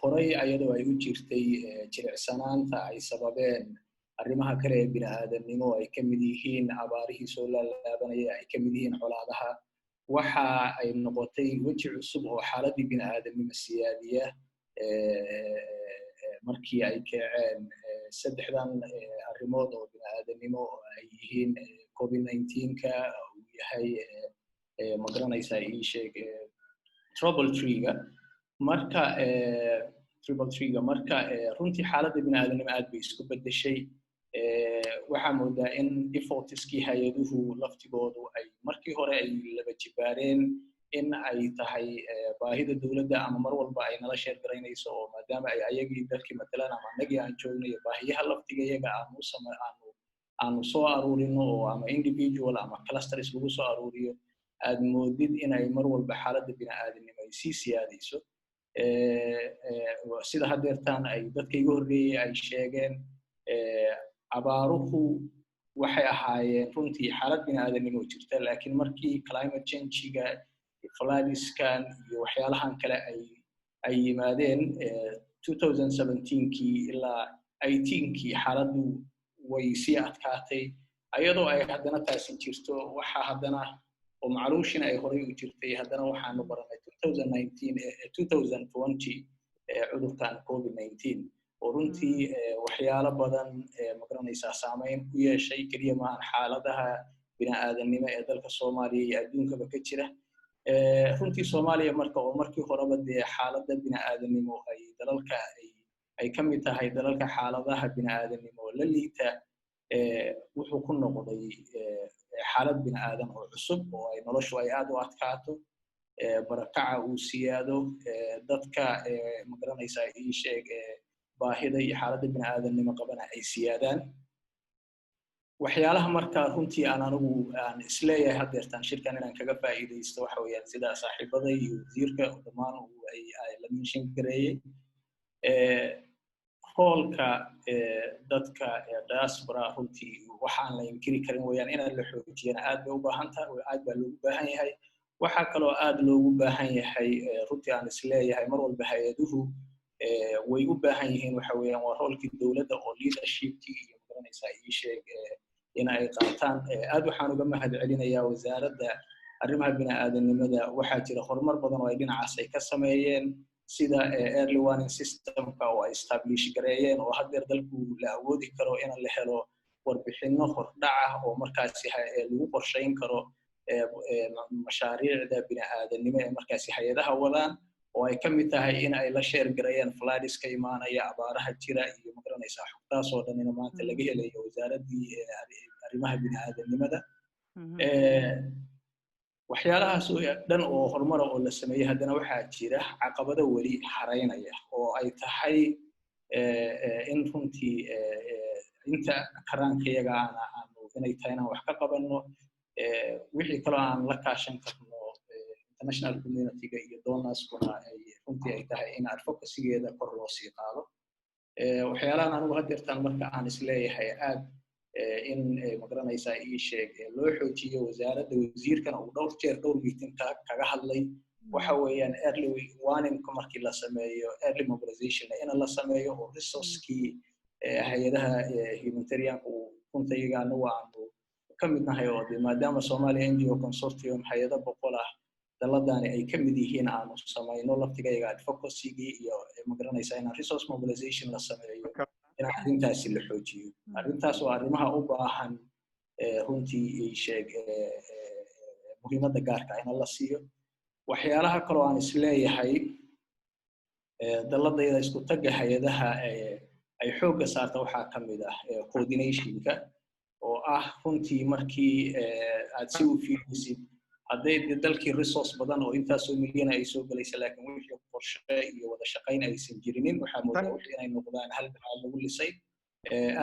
horay ayadoo ay u jirtay jilicsanaanta ay sababeen arrimaha kale ee bini'aadanimo, ay ka mid yihiin abaarihii soo laalaabanaya, ay ka mid yihiin colaadaha, waxa ay noqotay weji cusub oo xaaladdii bini'aadanimo siyaadiya markii ay kaceen saddexdan arrimood oo bini'aadanimo oo ay yihiin COVID-19-ka uu yahay, magaranaysaa, ii sheeg, triple threat-ga. Marka triple threat-ga, marka runtii xaaladda bini'aadanimo aad bay isku beddeshay. Waxaa moodaa in effortskii hay-aduhu laftigoodu ay markii hore ay laba jibaareen, in ay tahay baahida dowladda ama mar walba ay nala share garaynayso, oo maadaama ay ayagii dalkii matalan ama annagii aan joognayo, baahiyaha laftiga iyaga aanu sama aanu soo aruurino oo ama individual ama clusters lagu soo aruuriyo, aad moodid inay mar walba xaaladda bini'aadanimo ay sii siyaadayso. Sida haddeertaan ay dadka iga horreeyey ay sheegeen, abaaruhu waxay ahaayeen runtii xaalad bini'aadanimo jirta, laakiin markii climate change-ga, floodskan iyo waxyaalahan kale ay yimaadeen 2017kii ilaa 18kii, xaaladdu way sii adkaatay. Ayadoo ay haddana taasi jirto, waxa haddana oo macluushina ay horay u jirtay, haddana waxaanu baranay 2019, 2020 cudurkan COVID-19 oo runtii waxyaalo badan, magaranaysaa, saameyn ku yeeshay. Keliya maahan xaaladaha bini'aadanimo ee dalka Soomaaliya iyo adduunkaba ka jira. Runtii Soomaaliya marka oo markii horeba dee xaaladda bini'aadanimo ay dalalka ay ka mid tahay dalalka xaaladaha bini'aadanimo la liita, wuxuu ku noqday xaalad bini'aadan oo cusub oo ay noloshu ay aad u adkaato, barakaca uu siyaado, dadka, magaranaysaa, ii sheeg, baahida iyo xaaladda bini'aadanimo qabana ay siyaadaan. Waxyaalaha marka runtii aan anigu aan isleeyahay haddeertaan shirkan inaan kaga faa'iidaysto waxa weeyaan, sida saaxiibada iyo wasiirka dhammaan uu ay la mention gareeyey, roolka dadka diaspora runtii waxaan la inkiri karin weeyaan. Inaan la xoojiyana aad bay u baahan tahay, aad baa loogu baahan yahay. Waxaa kaloo aad loogu baahan yahay, runtii aan isleeyahay mar walba hay-aduhu way u baahan yihiin, waxa weeyaan waa roolkii dowladda oo leadershipkii iyo, magaranaysaa, ii sheeg, in ay qaataan. Aad waxaan uga mahad celinayaa Wasaaradda Arrimaha Bini'aadanimada. Waxaa jira horumar badan oo ay dhinacaas ay ka sameeyeen, sida early warning systemka oo ay establish gareeyeen, oo haddeer dalku la awoodi karo in la helo warbixinno hordhaca oo markaasi lagu qorshayn karo mashaariicda bini'aadanimo ee markaasi hay-adaha wadaan, oo ay ka mid tahay in ay la share gareeyaan floods ka imaanaya, abaaraha jira iyo, magaranaysaa, xogtaas oo dhan ina maanta laga helayo Wasaaraddii Arrimaha Bini'aadanimada. Waxyaalahaas oo dhan oo horumara oo la sameeyey, haddana waxaa jira caqabado weli haraynaya oo ay tahay in runtii inta karaankayaga aana aanu inay tahay inaan wax ka qabanno, wixii kaloo aan la kaashan karno international community-ga iyo donorskuna ay runtii ay tahay in advocacy-geeda kor loo sii qaado. Waxyaalahan anigu haddeertaan marka aan isleeyahay aad in, magaranaysaa, ii sheeg, loo xoojiyo wasaaradda, wasiirkana uu dhowr jeer dhowr meeting kaga hadlay, waxa weeyaan early warningka markii la sameeyo, early mobilization in la sameeyo oo resourcekii hay-adaha humanitarianka uu runtayaga anagu aanu ka mid nahay, oo de maadaama Somalia NGO Consortium hay-ado 100 ah daladani ay ka mid yihiin, aanu samayno laftigayaga advocacygii iyo, magaranaysaa, inaan resource mobilization la sameeyo, in arrintaasi la xoojiyo. Arrintaas waa arrimaha u baahan runtii, sheeg, muhiimadda gaarka in la siiyo. Waxyaalaha kaloo aan isleeyahay daladayda isku tagga hay-adaha Ay xoogga saarta waxaa ka mid ah coordinationka, oo ah runtii markii aad si u fiirisid, hadday dalkii resource badan oo intaasoo milyan ay soo gelaysa, laakiin wixii qorshe iyo wada shaqayn aysan jirinin, waxaa moodaa wixii inay noqdaan hal bacaad lagu lisay.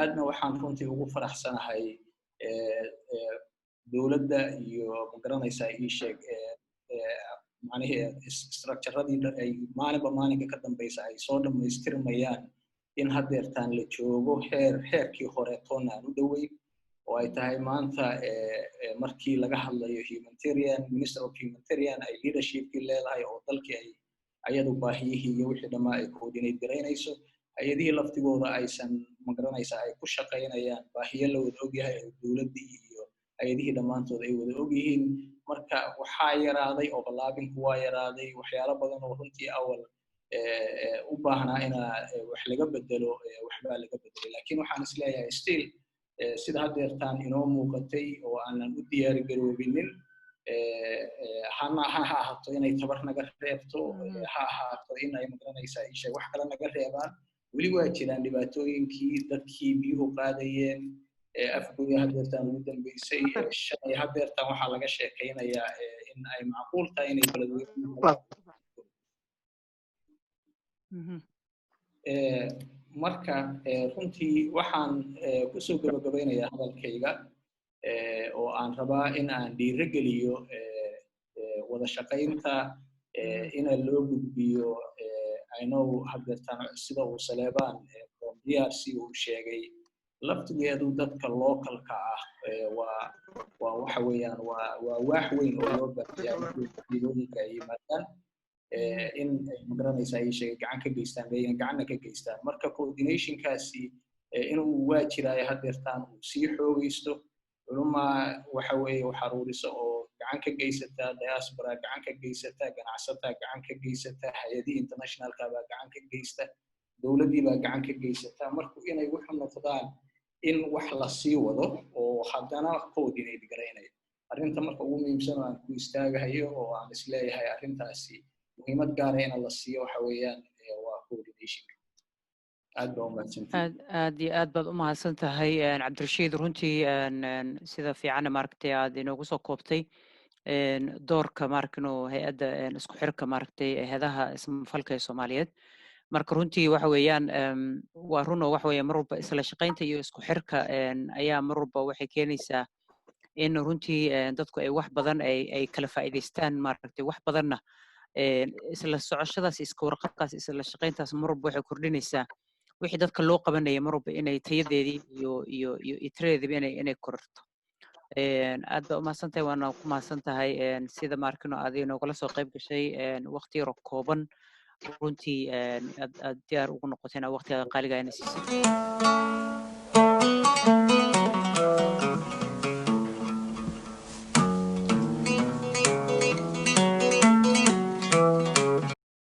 Aadna waxaan runtii ugu faraxsanahay dowladda iyo, magaranaysaa, ii sheeg, macnihii structuradii ay maalinba maalinka ka dambeysa ay soo dhammaystirmayaan, in haddeertaan la joogo heer heerkii hore toona aan u dhoweyn, oo ay tahay maanta markii laga hadlayo humanitarian, Minister of Humanitarian ay leadershipkii leedahay, oo dalkii ay ayadu baahiyihii iyo wixii dhammaa ay coordinate garaynayso, hay-adihii laftigooda aysan, magaranaysaa, ay ku shaqaynayaan baahiyo la wada ogyahay oo dowladdii iyo hay-adihii dhammaantood ay wada ogyihiin. Marka waxaa yaraaday overlappingku, waa yaraaday waxyaalo badan oo runtii awal u baahnaa inaa wax laga bedelo, waxbaa laga bedelay. Laakiin waxaan is leeyahay still, sida haddeertaan inoo muuqatay oo aanan u diyaari garoobinin, hana ha ahaato inay tabar naga reebto, ha ahaato in ay, magaranaysaa, isha wax kale naga reebaan, weli waa jiraan dhibaatooyinkii dadkii biyuhu qaadayeen. Afgooya haddeertaan ugu dambeysay, shalay haddeertaan waxaa laga sheekaynayaa in ay macquul tahay inay Beledweyne. Marka runtii waxaan kusoo gabagabaynayaa hadalkayga, oo aan rabaa in aan dhiirogeliyo wada shaqaynta ina loo gudbiyo. I know haddeertaan sida uu Saleebaan from DRC uu sheegay, laftigeedu dadka localka ah waa waxa weeyaan waa waax weyn oo loo baahiyaa markii musiibooyinka ay yimaadaan in ay, magaranaysaa, ay sheegay gacan ka geystaan, leeyihiin gacanna ka geystaan. Marka coordinationkaasi inuu waa jiraayo haddeertaan uu sii xoogaysto, culumaa waxa weeye wax aruuriso oo gacan ka geysata, diaspora gacan ka geysata, ganacsata gacan ka geysata, hay-adihii internationalka baa gacan ka geysta, dowladdii baa gacan ka geysata. Marku inay wuxu noqdaan in wax la sii wado oo haddana coordinate garaynayo arrinta. Marka ugu muhiimsan oo aan ku istaagahayo oo aan isleeyahay arrintaasi muhiimad gaara ina la siiyo waxa weeyaan waa coordinationka. Aad baa umahadsantihin. Aad aad iyo aad baad u mahadsan tahay, Cabdirashiid. Runtii sida fiicanna, maaragtay, aad inoogu soo koobtay doorka maarkino hay-adda isku xirka, maaragtay, hay-adaha samafalka ee Soomaaliyeed. Marka runtii waxa weeyaan waa run oo waxa weeye mar walba isla shaqaynta iyo isku xirka ayaa mar walba waxay keenaysaa in runtii dadku ay wax badan ay kala faa'iidaystaan, maaragtay, wax badanna isla socoshadaas, iska warqabkaas, isla shaqayntaas mar walba waxay kordhinaysaa wixii dadka loo qabanaya mar walba inay tayadeedii iyo tiradeediiba inay kororto. Aad baa umahadsan tahay, waana ku mahadsan tahay sida maarkino aad inoogala soo qayb gashay waqti yaro kooban. Runtii aad diyaar ugu noqotay inaad waqtigaada qaaliga ina siisay.